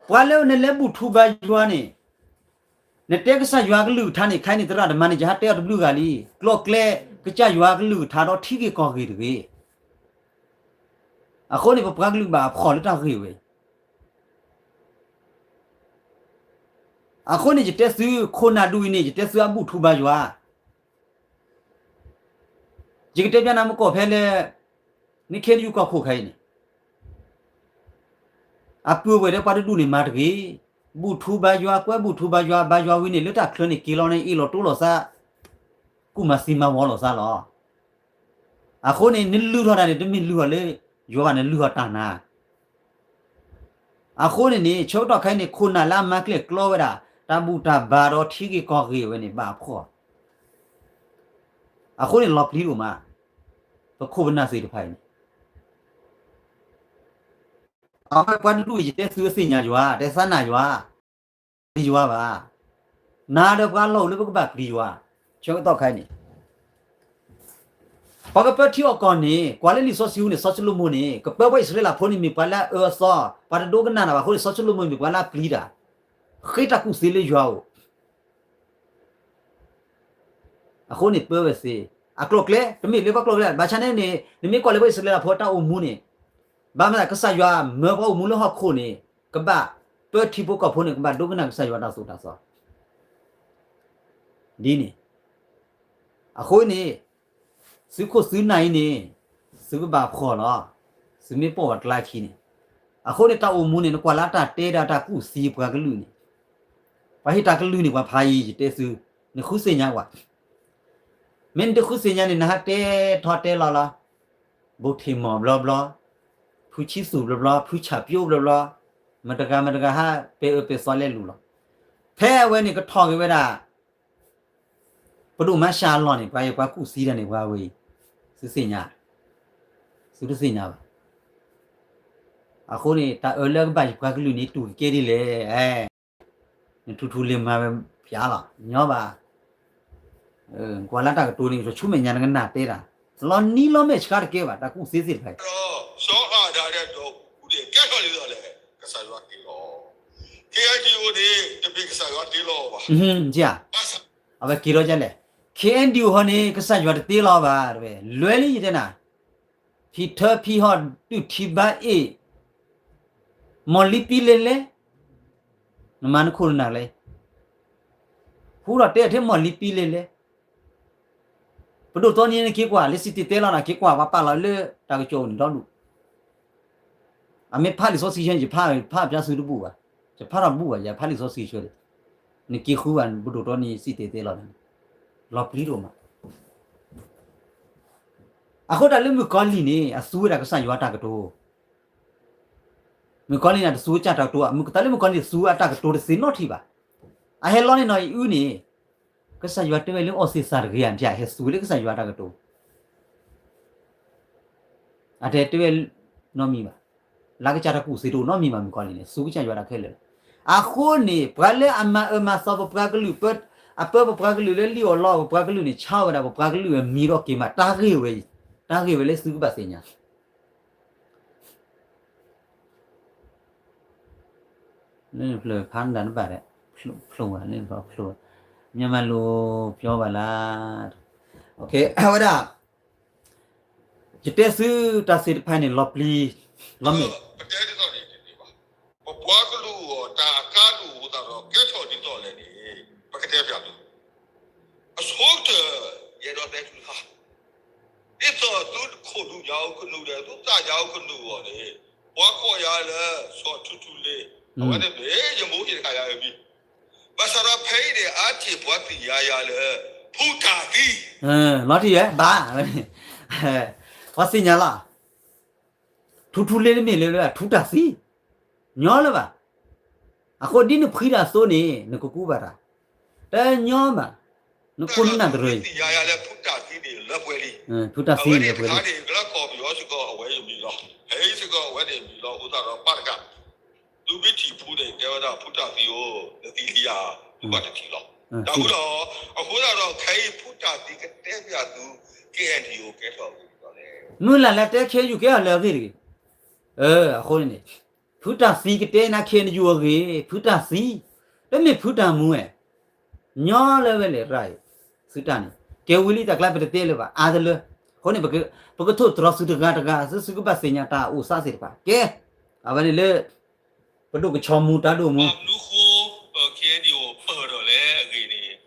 ပှၤလၢနလဲၤဘူၣ်ထူဘါယွၤန့ၣ်, နတဲကစၢ်ယွၤကလုၢ်ကထါန့ၣ် ခဲအံၤန့ၣ် သရၣ်ဒိၣ်မးန့ၣ် ယဟးတဲအီၤတဘျုးဂၤလံ, ကျိၤကျဲကစၢ်ယွၤကလုၢ်ကထါဒီးထံဂ့ၢ်ကီၢ်ဂ့ၢ်တဂ့ၤ. အဃိန့ၣ် ပပှၤကလုာ်ဘၣ်အဖှီၣ်လၢတၢ်ဂ့ၢ်ဝဲအံၤ. အဃိန့ၣ် ယတဲသု ခိၣ်နၢ်ဒ်အံၤန့ၣ် ယတဲသုအဘူၣ်ထူဘါယွၤ, ယကတဲပျးနၤမ့ၢ်ကီၢ်ဖဲလၢ နခ့နယူၢ်ကီၢ်ခိၣ်ခဲအံၤန့ၣ် အပုၢ်ဝဲၢ်ဒီးပှၤတဒူၣ်န့ၣ်မၤတဂ့ၤ, ဘူၣ်ထူဘါယွၤ ကွဲဘူၣ်ထူဘါယွၤ ဘါယွၤဝံၤန့ၣ် လၢတၢ်ချၢန့ၣ် က့ၤလီၤန့ၣ် အ့ၣ်လိာ်တိလိာ်သး, ကူၣ်မၤသံမၤဝီလိာ်သးလီၤ. အဃိန့ၣ် နလုၢ်ထီၣ်တၢ်န့ၣ် တမ့ၢ်လုၢ်ထီၣ်လၢ ယွၤဘၣ် နလုၢ်ထီၣ်တၢ်နၤ အဃိန့ၣ်န့ၣ် ဆၢကတီၢ်ခဲအံၤန့ၣ် ခိၣ်နၢ်လၢအမၤကျဲၣ်ကျီဝဲဒၣ် တၢ်ဘူၣ်တၢ်ဘါဒီးထံဂ့ၢ်ကီၢ်ဂ့ၢ်ဝဲန့ၣ် ဘၣ်အဖှီၣ်, အဃိန့ၣ် လီၤပျံၤဒိၣ်မး, ပခိၣ်ပနၢ်သ့ၣ်တဖၣ်အံၤန့ၣ် အဝဲပှၤတဒူၣ်အံၤ ယတဲသုသ့ၣ်ညါယွၤ, တဲသးနာ်ယွၤ, ပျံၤယွၤဘၣ်. နၤဒီးပှၤလီၢ်အိၣ်လၢပကဘၣ်ပျံၤယွၤ, ဆၢကတီၢ်ခဲအံၤန့ၣ် ပှၤကပၢထံအီၣ်ကီၢ်န့ၣ် ကွၢ်လၢလံာ်စီဆှံပူၤန့ၣ် စီၤၡလိၤမိၣ်န့ၣ် ကပၢပှၤအံၣ်စရ့လးဖိန့ၣ် မ့ၢ်ပှၤလၢအအၢအသီ, ပှၤတဒိကနၣ်တၢ်ဘၣ်အဃိန့ၣ် စီၤၡလိၤမိၣ်မ့ၢ်ပှၤလၢအပျံၤတၢ်, ဃ့တၢ်ကူၣ်သ့လၢယွၤအအိၣ် အဃိန့ၣ် ပၢဝဲသ့, အကျိၤကျဲ တမ့ၢ်လၢပှၤကျိၤကျဲ ဘၣ်ဆၣ်န့ၣ်န့ၣ် နမ့ၢ်ကွၢ်လၢပှၤအံၣ်စရ့လးဖိတၢ်အိၣ်မူန့ၣ်, ဘၣ်မနုၤ ကစၢ်ယွၤမၢပှၤအိၣ်မူလၢဟီၣ်ခိၣ်န့ၣ် ကဘၣ်ပၢထံဖိကီၢ်ဖိန့ၣ် ကဘၣ်ဒိကနၣ်ကစၢ်ယွၤတၢ်သိၣ်တၢ်သီ ဒ်န့ၣ်, အဃိန့ၣ် သုခိၣ်သုနၢ်အံၤန့ၣ် သုကဘၣ်ဖှီၣ်လီၤ, သုမ့ၢ်ပိာ်ဘၣ်တကျါခံန့ၣ်, အဃိန့ၣ် တၢ်အိၣ်မူန့ၣ် နကွၢ်လၢတၢ်တဲဒီးတၢ်ကူၣ်သံပှၤကလုာ်န့ၣ်, ပှၤဟ့ၣ်တၢ်ကလုၢ်န့ၣ် ပှၤဖးအံၤ ယတဲသု, နဃုသ့ၣ်ညါကွၢ်, မ့ၢ်နတဃုသ့ၣ်ညါန့ၣ် နဟးတဲထီတဲလီၤလီၤ, ဘိထံမီၢ်ဘျီဘျီ, ဖုဆံသူၣ်ဘျီဘျီ, ဖုဆၣ်ပျိဘျီဘျီ, မတဂၤမတဂၤဟး ပဲအၢပဲသီလဲလူၤလီၤ, ဖဲအဝဲန့ၣ်ကထီၣ်က့ၤဝဲဒၣ် ပဒိၣ်မၤရှးအလီၢ်န့ၣ် ပှၤအံၤပှၤကူၣ်သံတၢ်န့ၣ် ပှၤဝဲအံၤ, သုသ့ၣ်ညါ, သုတသ့ၣ်ညါဘၣ်. အဃိန့ၣ် တၢ်အၢလၢကဘၣ်ယပှၤကလုာ်န့ၣ် တူၢ်ကကဲဒ်လဲၣ်, နထူထူလ့ၤမၤဝဲဖျါလီၤ, ညီဘၣ်, ကွၢ်လၢတၢ်ကတိၤန့ၣ် ဆိမဲာ်ညါနကနၣ်တဲတၢ်, လီၤနံၤလီၤမဲာ်ဆှါတကဲဘၣ် တၢ်ကူၣ်သ့သ့ၣ်တဖၣ်အံၤ ဒီးစီၤအၤဒၣ်ဒီးဒီးကဲထီၣ်ဒ်သိးလဲၣ်, ကစၢ်ယွၤတ့လီၤ, ခဲအံၤဒ်အိၣ်န့ၣ် တမ့ၢ်ကစၢ်ယွၤတ့လီၤဘၣ်, အဝဲက့ၤထီၣ်ဒ်လဲၣ်, ခဲအံၤဒ်အိၣ်ဟီန့ၣ် ကစၢ်ယွၤတတ့လီၤဘၣ်, လွဲလံယတဲနၤ, ဖံထၢဖံဟီၣ် တူၢ်ထံဘါအ့ၣ်, မီၢ်လံပံလဲၤလဲၤ, နမၤနခိၣ်နနၢ်လဲၣ်, ဟူထီၣ်တဲထဲမီၢ်လံပံလဲၤလဲၤ ပဒိၣ်တီနံၤန့ၣ်က့ၤကွၢ် လၢစံၣ်တဲၤတဲလီၤနၤက့ၤကွၢ် ပှၤပာ်လီၤလၢတၢ်ကစီၣ်အိၣ်န့ၣ်ဒီဒူၣ်, အမ့ၢ်ဖးလံာ်စီဆှံဆၢ ယဖးဖးပျါသုတဘူၣ်ဘၣ်, ယဖးထီၣ်ဘူၣ်ဘၣ် ယဖးလံာ်စီဆှံဆၢဒီး, နက့ၤဃုဘၣ် ပဒိၣ်တီနံၤစံၣ်တဲၤတဲလီၤန့ၣ်, လီၤပျံၤဒိၣ်မး, အဃိတၢ်လၢမုၣ်ကီၤလံၢ်န့ၣ် အသူဝဲဒၣ်ကစၢ်ယွၤတၢ်ကတိၤ မုၣ်ကီၤလံၢ်န့ၣ် တသူဝဲကစၢ်တၢ်ကတိၤဘၣ်, မုၣ်ကီၤလံၢ် တၢ်လၢမုၣ်ကီၤလံၢ် တသူဝဲအတၢ်ကတိၤတသ့နီတထံၣ်ဘၣ်. အဟဲလီၤန့ၣ်နီၤအံၤအုန့ၣ်, ကစၢ်ယွၤတဲဝဲလၢအီသ့ၣ်သၣ်တဂ့ၤဧါ, ဟဲသူဝဲလၢကစၢ်ယွၤတၢ်ကတိၤ, အတဲတဲဝဲနီတမံၤဘၣ်, လၢကစၢ်တၢ်ကူၣ်သ့တအိၣ်နီတမံၤဘၣ် မုၣ်ကီၤလံၢ်န့ၣ် သူကစၢ်ယွၤတၢ်ခဲလၢာ်လီၤ. အဃိန့ၣ် ပှၤလၢအမၤအၢမၤသီပပှၤကလုာ်, အပၢပပှၤကလုာ်လၢလံၣ်အီၣ်လီအီၣ်ပပှၤကလုာ်န့ၣ် ဆါဝဲဒၣ်ပပှၤကလုာ်အမံၤဒီးက့ၤမး တၢ်ဂ့ၢ်ဝဲအံၤ, တၢ်ဂ့ၢ်ဝဲလၢသုကဘၣ်သ့ၣ်ညါ လၢနဖျၢၣ်ဖးနဒၣ်နဘၣ်ဒီး, ဖျိဝဲလၢနဖျိဝဲ, မြန်မာလိုပြောပါလား, အဝဲဒၣ်, ယတဲသုတၢ်သ့ၣ်တဖၣ်န့ၣ် လီၤပျံၤ, လီၤမ့ၢ်, ပတဲဒ်သိးန့ၣ်တန့ၢ်ဘၣ်, ပပှၤကလုာ်အဂီၢ်တၢ်အကါဒိၣ်အဃိသတးဒီး ကဲထီၣ်ဒ်သိးလဲၣ်န့ၣ် ပကတဲပျးသု, အဆိကတၢၢ် ယအဲၣ်ဒိးတဲသုတခါ ဒ်သိးသုတခိၣ်ဒူၣ်ညါအိၣ်ကနူာ်ဒီး သုသးညါအိၣ်ကနူာ်အဂီၢ်န့ၣ်, ပှၤကိးယၤလၢ စီၤထူထူလ့, အဝဲန့ၣ်မ့ၢ်ယမိၢ်ယတဂၤယၤအမံၤ, ဘၣ်ဆၣ်ဒီးဖဲအံၤန့ၣ် အါတ့ၢ်ပှၤသ့ၣ်ညါယၤလၢ ထူတၢ်သံ, လီၤတံၢ်ဝဲဘၣ်, ပှၤသ့ၣ်ညါလီၤ, ထူထူလ့တမ့ၢ်လၢထူတၢ်သံ, ညီလၢၤဘၣ် အဃိဒ်နဖှံတၢ်အသိးန့ၣ် နကကူးဘၣ်တၢ်, တညီဘၣ်, နခိၣ်နူာ်နၢ်တရၢအံၤ, ဖုတၢ်သံန့ၣ်လၢပှဲၤလံ, အဝဲန့ၣ် သုမ့ၢ်ထံၣ်အဝဲန့ၣ် ကလၢကီၢ်ပယီၤစ့ၢ်ကီးအဝဲန့ၣ်မံၤလီၤ, ဟဲအံၤစ့ၢ်ကီးအဝဲန့ၣ်မံၤလီၤ, အဃိသတးဒီးပာ်တကး သုမ့ၢ်ထံၣ်ဖုန့ၣ် တဲဝဲဒၣ်ဖုတၢ်သံအိၣ် နသံလံဧါ, ဖုဘၣ်တထံၣ်လီၤ, တၢ်ဃုဒီး အဃိသတးဒီး ခဲအံၤဖုတၢ်သံကတဲပၠးသု KNU ကဲထီၣ်အဂ့ၢ်ဒ်လဲၣ်, မုၢ်လၢ်လၢတဲ KNU ကဲထီၣ်လၢအဂ့ၢ်တဂ့ၤ, အဃိန့ၣ် ဖုတၢ်သံကတဲနၤ KNU အဂ့ၢ်, ဖုတၢ်သံ, တမ့ၢ်ဖုတၢ်မူဝဲ ညီလၢဝဲလဲၣ်ရၣ်အံၤ, သုတၢ်န့ၣ် ကဲဝံၤလံတၢ်ကျါ ပတတဲလၢၤဘၣ် အါတလၢ, အဃိန့ၣ် ပကထိၣ်သတြီၤသုတဂၤတဂၤ သုသုကဘၣ်သ့ၣ်ညါတၢ်အိၣ်စးသ့ၣ်တဖၣ် ကဲ, အဝဲန့ၣ်လၢ ပဒိၣ်ကဆီမူ တၢ်ဒိၣ်မူ မနုၤဃိ KNDO ပၢၢ်ထီၣ်လဲၣ်အဂ့ၢ်န့ၣ်,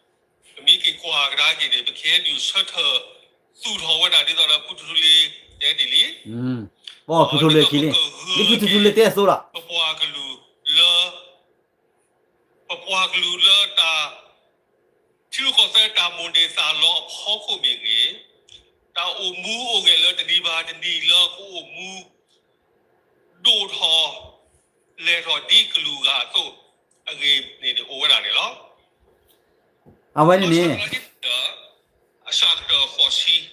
ပမ့ၢ်က့ၤကွၢ်ကဒါက့ၤန့ၣ် ပ KNDO ဆၢထၢၣ်သူၣ်ထီၣ်ဝဲဒၣ်ဒ်သိးလၢဖုထူထူလ့ တဲဒ်လံ, ပဖုထူထူလ့ခံလံ, လၢဖုထူထူလ့တဲအသိးလီၤ, ပပှၤကလုာ်လၢ ပပှၤကလုာ်လၢတၢ် ထံရူၢ်ကီၢ်သဲးတၢ်မိၣ်န့ၢ်သးလီအဖီခိၣ်မ့ၢ်ဂ့ၤ, တၢ်အိၣ်မူအိၣ်ဂဲၤလၢတနံၤဘၣ်တနံၤလၢကအိၣ်မူ ဒိၣ်ထီၣ် လဲၤထီၣ်ဒ်ကလုာ်ဂၤအသိးအဂ့ၢ်န့ၣ်န့ၣ် အိၣ်ဝဲဒၣ်န့ၣ်လီၤ. အဝဲန့ၣ်န့ၣ် အစှၤကတၢၢ်ဃိးဆံ, ဒီး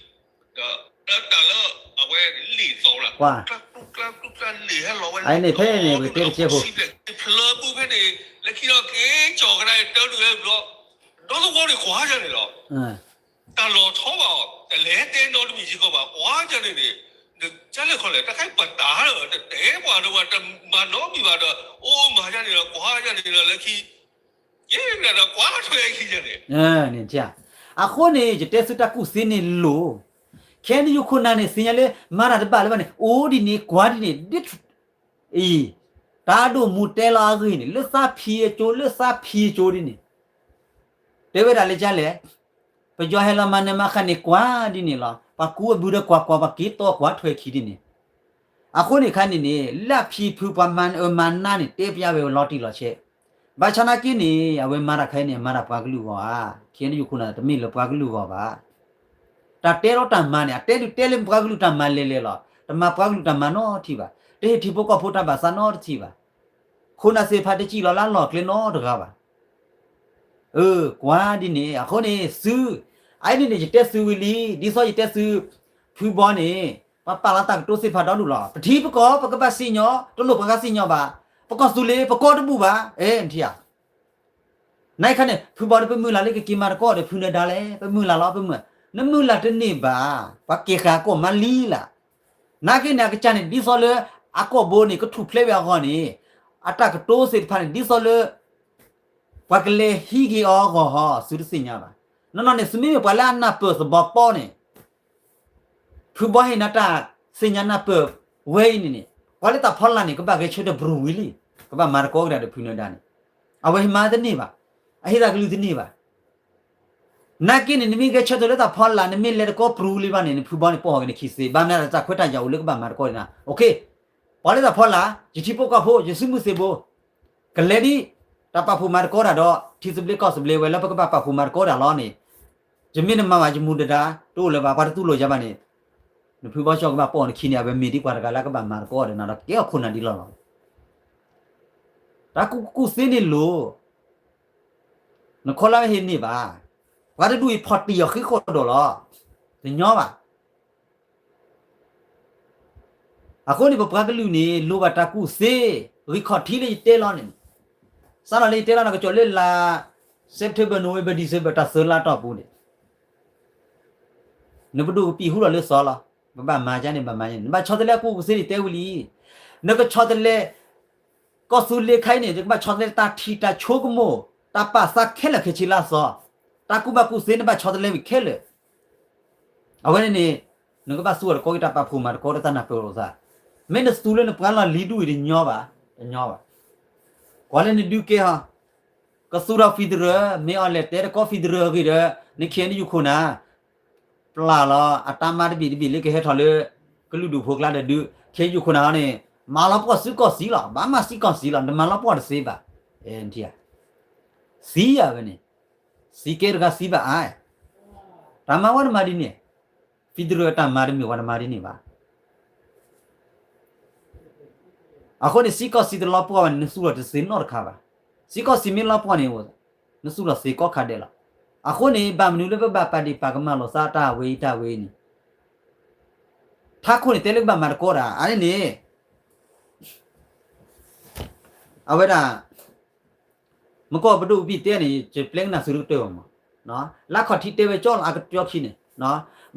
တၢ်လၢအဝဲလံာ်သီၣ်လၢ ကွၢ် ကျါကျူကျါကျူကျါလံာ်ဟဲလီၤဝဲလံာ်သီၣ် ဖဲန့ၣ် ပကတဲတကဲဖိ ဖျၢပူဖဲန့ၣ် လၢခံဒီးက့ၤကၠီၣ်ကဒါတၢ်ဒုးဝဲဘျီ ဒီသဝီန့ၣ်ကွၢ်ယၤန့ၣ်လီၤ. တၢ်လီၤဆီဘၣ်အီၤ တလဲၤတဲနီတမံၤစ့ၢ်ကီးဘၣ် ကွၢ်ယၤန့ၣ်န့ၣ် ကလဲၤခီလဲၣ် တၢ်ခါပတၢ်လၢ တတဲပှၤဒီးပှၤတမၤနီတမံၤဘၣ်ဒီး အိၣ်မၤယၤန့ၣ်ဒီး ကွၢ်ယၤန့ၣ်ဒီး လၢခံ ကဲဒီးကွၢ်ထွဲခံယၤန့ၣ် အဃိန့ၣ် ယတဲသုတၢ်ကူၣ်သ့န့ၣ်လိၤ, ခဲန့ၣ်ယခိၣ်နၢ်န့ၣ် သ့ၣ်ညါလၢ မၤတၢ်တဘၣ်လၢၤဘၣ်န့ၣ် အိၣ်ဒ်န့ၣ် ကွၢ်ဒ်န့ၣ် ဒ်အံၤ, တၢ်ဒိၣ်မူတဲလီၤအဂ့ၢ်န့ၣ် လၢသးဖံးအကၠိ လၢသးဖံးအကၠိဒ်န့ၣ် တဲဝဲဒၣ်လၢကလဲၣ်, ပယီၤဟဲလီၤမၤနၢၤမၤဃၣ်န့ၣ် ကွၢ်ဒ်န့ၣ်လီၤ. ပှၤကူအဘုဒီးကွၢ်ကွၢ် ပှၤက့ၤတီကွၢ်ထွဲခံဒ်န့ၣ်, အဃိန့ၣ်ခါန့ၣ်န့ၣ် လၢအဖံးဖုပှၤမၤနၢၤမၤနၢၤန့ၣ် တဲပျးဝဲလီၤတံၢ်လီၤဆဲး, ဘၣ်ဆၣ်နာ်က့န့ၣ် အဝဲမၤတၢ်ခဲအံၤန့ၣ် မၤတၢ်ပှၤကလုာ်အဂီၢ်ဧါ, ခဲန့ၣ်ယခိၣ်နၢ် တမ့ၢ်လၢပှၤကလုာ်အဂီၢ်ဘၣ်. တၢ်တဲလီၤတၢ်မၤန့ၣ် အတဲဒုးတဲလၢပှၤကလုာ်တၢ်မၤလဲၤလဲၤလီၤ. တမၤပှၤကလုာ်တၢ်မၤနီတထံၣ်ဘၣ်. တဟ့ၣ်ထံဖိကီၢ်ဖိတၢ်ဘၣ်သးနီတထံၣ်ဘၣ်. ခိၣ်နၢ်သ့ၣ်တဖၣ်တစံၣ်လီၤလၢအလီၢ်အကျဲနီတဂၤဘၣ်. အၢ ကွၢ်ဒ်န့ၣ် အဃိန့ၣ် သု, အအံၤန့ၣ်န့ၣ် ယတဲသုဝံၤလံ, ဒ်သိးယတဲသု ဖုဘီန့ၣ် ပှၤပာ်လီၤတၢ်ကတိၤသ့ၣ်တဖၣ်ဒီဒူၣ်လီၤ. ပထံပကီၢ် ပကဘၣ်စံၣ်ညီၣ်, တလိၣ်ပှၤဂၤစံၣ်ညီၣ်ဘၣ်. ပကီၢ်သူလ့ၤ ပကီၢ်တဘူၣ်ဘၣ်. အဲ နထံၣ်ဧါ. နခါန့ၣ် ဖုဘီန့ၣ် ပမုၢ်လၢ်လၢကက့ၤမၤသကိးဒီးဖုနၢၤဒါလဲၣ်, ပမုၢ်လၢ်လီၤ ပမုၢ်, နမုၢ်လၢ်တန့ၢ်ဘၣ်, ပှၤက့ၤဃာ်ကီၢ်မၤလံလၢ် နာ်က့န့ၣ် အကစၢ်န့ၣ် ဒ်သိးလၢ အကီၢ်ဘိန့ၣ် ကထူၣ်ဖျဲးဝဲအဂီၢ်န့ၣ်, အတၢ်ကတိၤသ့ၣ်တဖၣ်န့ၣ် ဒ်သိးလၢ ပှၤကလဲၤဟံးက့ၤအီၤအဂီၢ်ဟီ သုတသ့ၣ်ညါဘၣ်. နီၢ်နီၢ်န့ၣ် သုမ့မ့ၢ်ပှၤလၢအနၢ်ပၢၢ်သဘီပီန့ၣ်, ဖုဘီဟ့ၣ်နၤတၢ်သ့ၣ်ညါနၢ်ပၢၢ်ဝဲအံၤန့ၣ်န့ၣ်, ပှၤလၢတၢ်ဖီလာ်န့ၣ် ကဘၣ်ဂဲၤဆၢထၢၣ်ပရူၤဝံၤလံ, ကဘၣ်မၤသကိးကဒါဒီးဖုနၢၤဒါန့ၣ်, အဝဲဟ့ၣ်မၤတန့ၢ်ဘၣ်, အဟ့ၣ်တၢ်ကလုၢ်တန့ၢ်ဘၣ်. နာ်က့န့ၣ် နမ့ၢ်ဂဲၤဆၢထၢၣ်လၢတၢ်ဖီလာ် နမ့ၢ်လဲၤသကိးပရူၤလံဘၣ်န့ၣ် နဖုဘီန့ၣ် ပိာ်ဟီၣ်က့ၤနခံသ့, ဘၣ်မနုၤတၢ်ခွဲးတၢ်ယာ်အိၣ်လၢကဘၣ်မၤသကိးန့ၣ်, ပှၤလၢတၢ်ဖီလာ်, ယထံဖိကီၢ်ဖိ, ယစုမုၢ်သံၣ်ဘိ, ကလဲၤဒ် တၢ်ပာ်ဖှိၣ်မၤသကိးတၢ်ဒီး ထံသဘျ့ကီၢ်သဘျ့ဝဲလၢပကဘၣ်ပာ်ဖှိၣ်မၤသကိးတၢ်လီၤန့ၣ်, ယမ့ၢ်နမၤဘၣ်ယမူဒါ တအိၣ်လၢၤဘၣ်, ပှၤတတူၢ်လိာ်ယၤဘၣ်န့ၣ်, နဖုဘီကၠီကဘၣ်ပိာ်နခံန့ၣ် အဝဲမ့ၢ်ဒ်ပှၤတဂၤလၢကဘၣ်မၤသကိးဒီးနၤဒီးကဲအီၣ်ခိၣ်နၢ်ဒ်လီၤလီၤ. တၢ်ကူၣ်ကူၣ်သ့န့ၣ်လိၤ နခီလၢဟ့ၣ်န့ၢ်ဘၣ်, ပှၤတဒူၣ်အံၤဖီၣ်တံၢ်အီၤဃ့ဃီၣ်ဒိၣ်လီၤ, တညီဘၣ်. အဃိန့ၣ် ပပှၤကလုာ်န့ၣ် လိၣ်ဘၣ်တၢ်ကူၣ်သ့, ဂံၢ်ခီၣ်ထံးလၢယတဲလီၤန့ၣ်, စးထီၣ်လၢယတဲလီၤန့ၣ် ကကီၤလၢလါ September November December တၢ်သၢလါတီၢ်ပူၤန့ၣ် နပဒိၣ်ကပံာ်ဟူထီၣ်လၢစီၤလီၤ, ပဘၣ်မၤကန့ၣ် ဘၣ်မၤန့ၣ် နဘၣ်ဆီတလဲအကူၣ်ကူၣ်သ့န့ၣ်တဲဝံၤလံ, နကဆီတလဲ ကီၢ်သူလ့ၤခဲအံၤန့ၣ် နကဘၣ်ဆီတလဲတၢ်ထံၣ်တၢ်ဆိကမိၣ်, တၢ်ပာ်သးခဲလၢာ်ခဲဆ့လၢအသီ, တၢ်ကူၣ်ဘၣ်ကူၣ်သ့ နဘၣ်ဆီတလဲဝံၤခဲလၢာ်. အဝဲန့ၣ်န့ၣ် နကဘၣ်သူအီၤတကီၢ်ဂ့ၤ တၢ်ပာ်ဖှိၣ်မၤတကီၢ်ဒီးတၢ်နၢ်ပၢၢ်လိာ်သး, မ့ၢ်နသူလၢနပှၤလီၢ်လံၤဒူၣ်အံၤတညီဘၣ်, တညီဘၣ်. ကွၢ်လၢနဒုးကဲဟီ, ကသူဒီး federal မ့ၢ်အီၤလဲၤတဲတကီၢ် federal အဂ့ၢ်ဒီး နခ့နယူၢ်ခိၣ်နၢ် ပျၢ်လီၤအတၢ်မၤတဘ့ၣ်တဘ့ၣ်လၢကဟဲထီၣ်လၢ ကလုာ်ဒူၣ်ဖိကျါဒီးဒုး ခ့ယူၢ်ခိၣ်နၢ်န့ၣ် မၤလီၤပှီၢ်စုကီၢ်စံလီၤ, ဘၣ်မၤစံကီၢ်စံလီၤ, နမၤလီၤပှီၢ်တသ့ဘၣ်. စံယၤဝဲန့ၣ်, စံကဲတဂၤစံဘၣ်အါ, တၢ်မၤဝဲတမၤဒ်န့ၣ်, federal တၢ်မၤတမ့ၢ်ဝဲတမၤဒ်န့ၣ်ဘၣ်. အဃိန့ၣ် စံကီၢ်စံတလီၤပှီၢ်ဘၣ်န့ၣ် နသူလီၤတသ့နီတခါဘၣ်. စ့ၢ်ကီးစံးမ့ၢ်လီၤပှီၢ်န့ၣ် နသူၣ်လီၤသ့ကီၢ်ခါဒဲးလီၤ. အဃိန့ၣ် ဘၣ်မနုၤလၢပဘၣ်ပာ်ဒ့ၣ်ပာ်ကမၣ်လိာ်သးတၢ်ဝဲအံၤတၢ်ဝဲအံၤန့ၣ် ထးခိၣ်န့ၣ်တဲလၢကဘၣ်မၤတကီတၢ် အန့ၣ်န့ၣ် အဝဲဒၣ် မကီၢ်ပဒိၣ်ကဘံၣ်တဲန့ၣ် ယပျဲကနၣ်သုတကတၢၢ်ဘၣ်မး, လၢခီၣ်ထံးတဲဝဲကၠီလီၤ အကၠီခံန့ၣ်,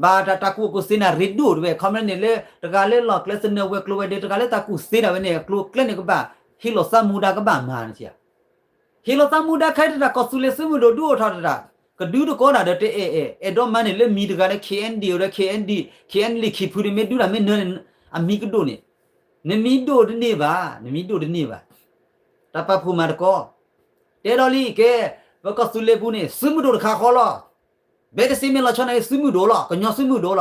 ဘၣ်တၢ်တၢ်ကူၣ်အိၣ်ကူၣ်သ့န့ၣ် ရ့ဒိၣ်တဝဲ ခီမ့ၢ်န့ၣ်လၢ တဂၤလၢလီၢ်ကျဲသနၢၣ်ဝဲၤကျိၤဝဲၤဒ့ တဂၤလၢတၢ်ကူၣ်သ့ဒၣ်ဝဲန့ၣ် အကျိၤအကျဲန့ၣ်ကဘၣ် ဟ့ၣ်လီၤသးမူဒါကဘၣ်မၤန့ၣ် ဟ့ၣ်လီၤသးမူဒါခဲအံၤတဒၣ် ကီၢ်သူလ့ၤသုးမုၢ်ဒိၣ်ဒုးအိၣ်ထီၣ်တဒၣ်, ကဒုးတကီဒၣ်ဒီးတအဲၣ်အဲၣ် အဲၣ်ဒိးမၤန့ၣ်လၢမံၤတဂၤဒီး ခ့ၣ်အဲၣ်ဒံၣ် ဒီး ခ့ၣ်အဲၣ်ဒံၣ် ခ့ၣ်အဲၣ်ဒံၣ် လံာ်ခံဖုန့ၣ် မ့ၢ်ဒုးတၢ်မ့ၢ်နၢန့ၣ် အမံၤကဒိၣ်န့ၣ်, နမံၤဒိၣ်တန့ၢ်ဘၣ် နမံၤဒိၣ်တန့ၢ်ဘၣ်, တၢ်ပာ်ဖှိၣ်မၤတကီ, တဲဒီးလံကဲ, ပကီၢ်သူလ့ၤပူၤန့ၣ် သုးမုၢ်ဒိၣ်တခါဃီလီၤ, ဘဲတစ့မ့ၢ်လီၤဆီန့ၣ် သုးမုၢ်ဒိၣ်လီၤ ကညီသုးမုၢ်ဒိၣ်လီၤ,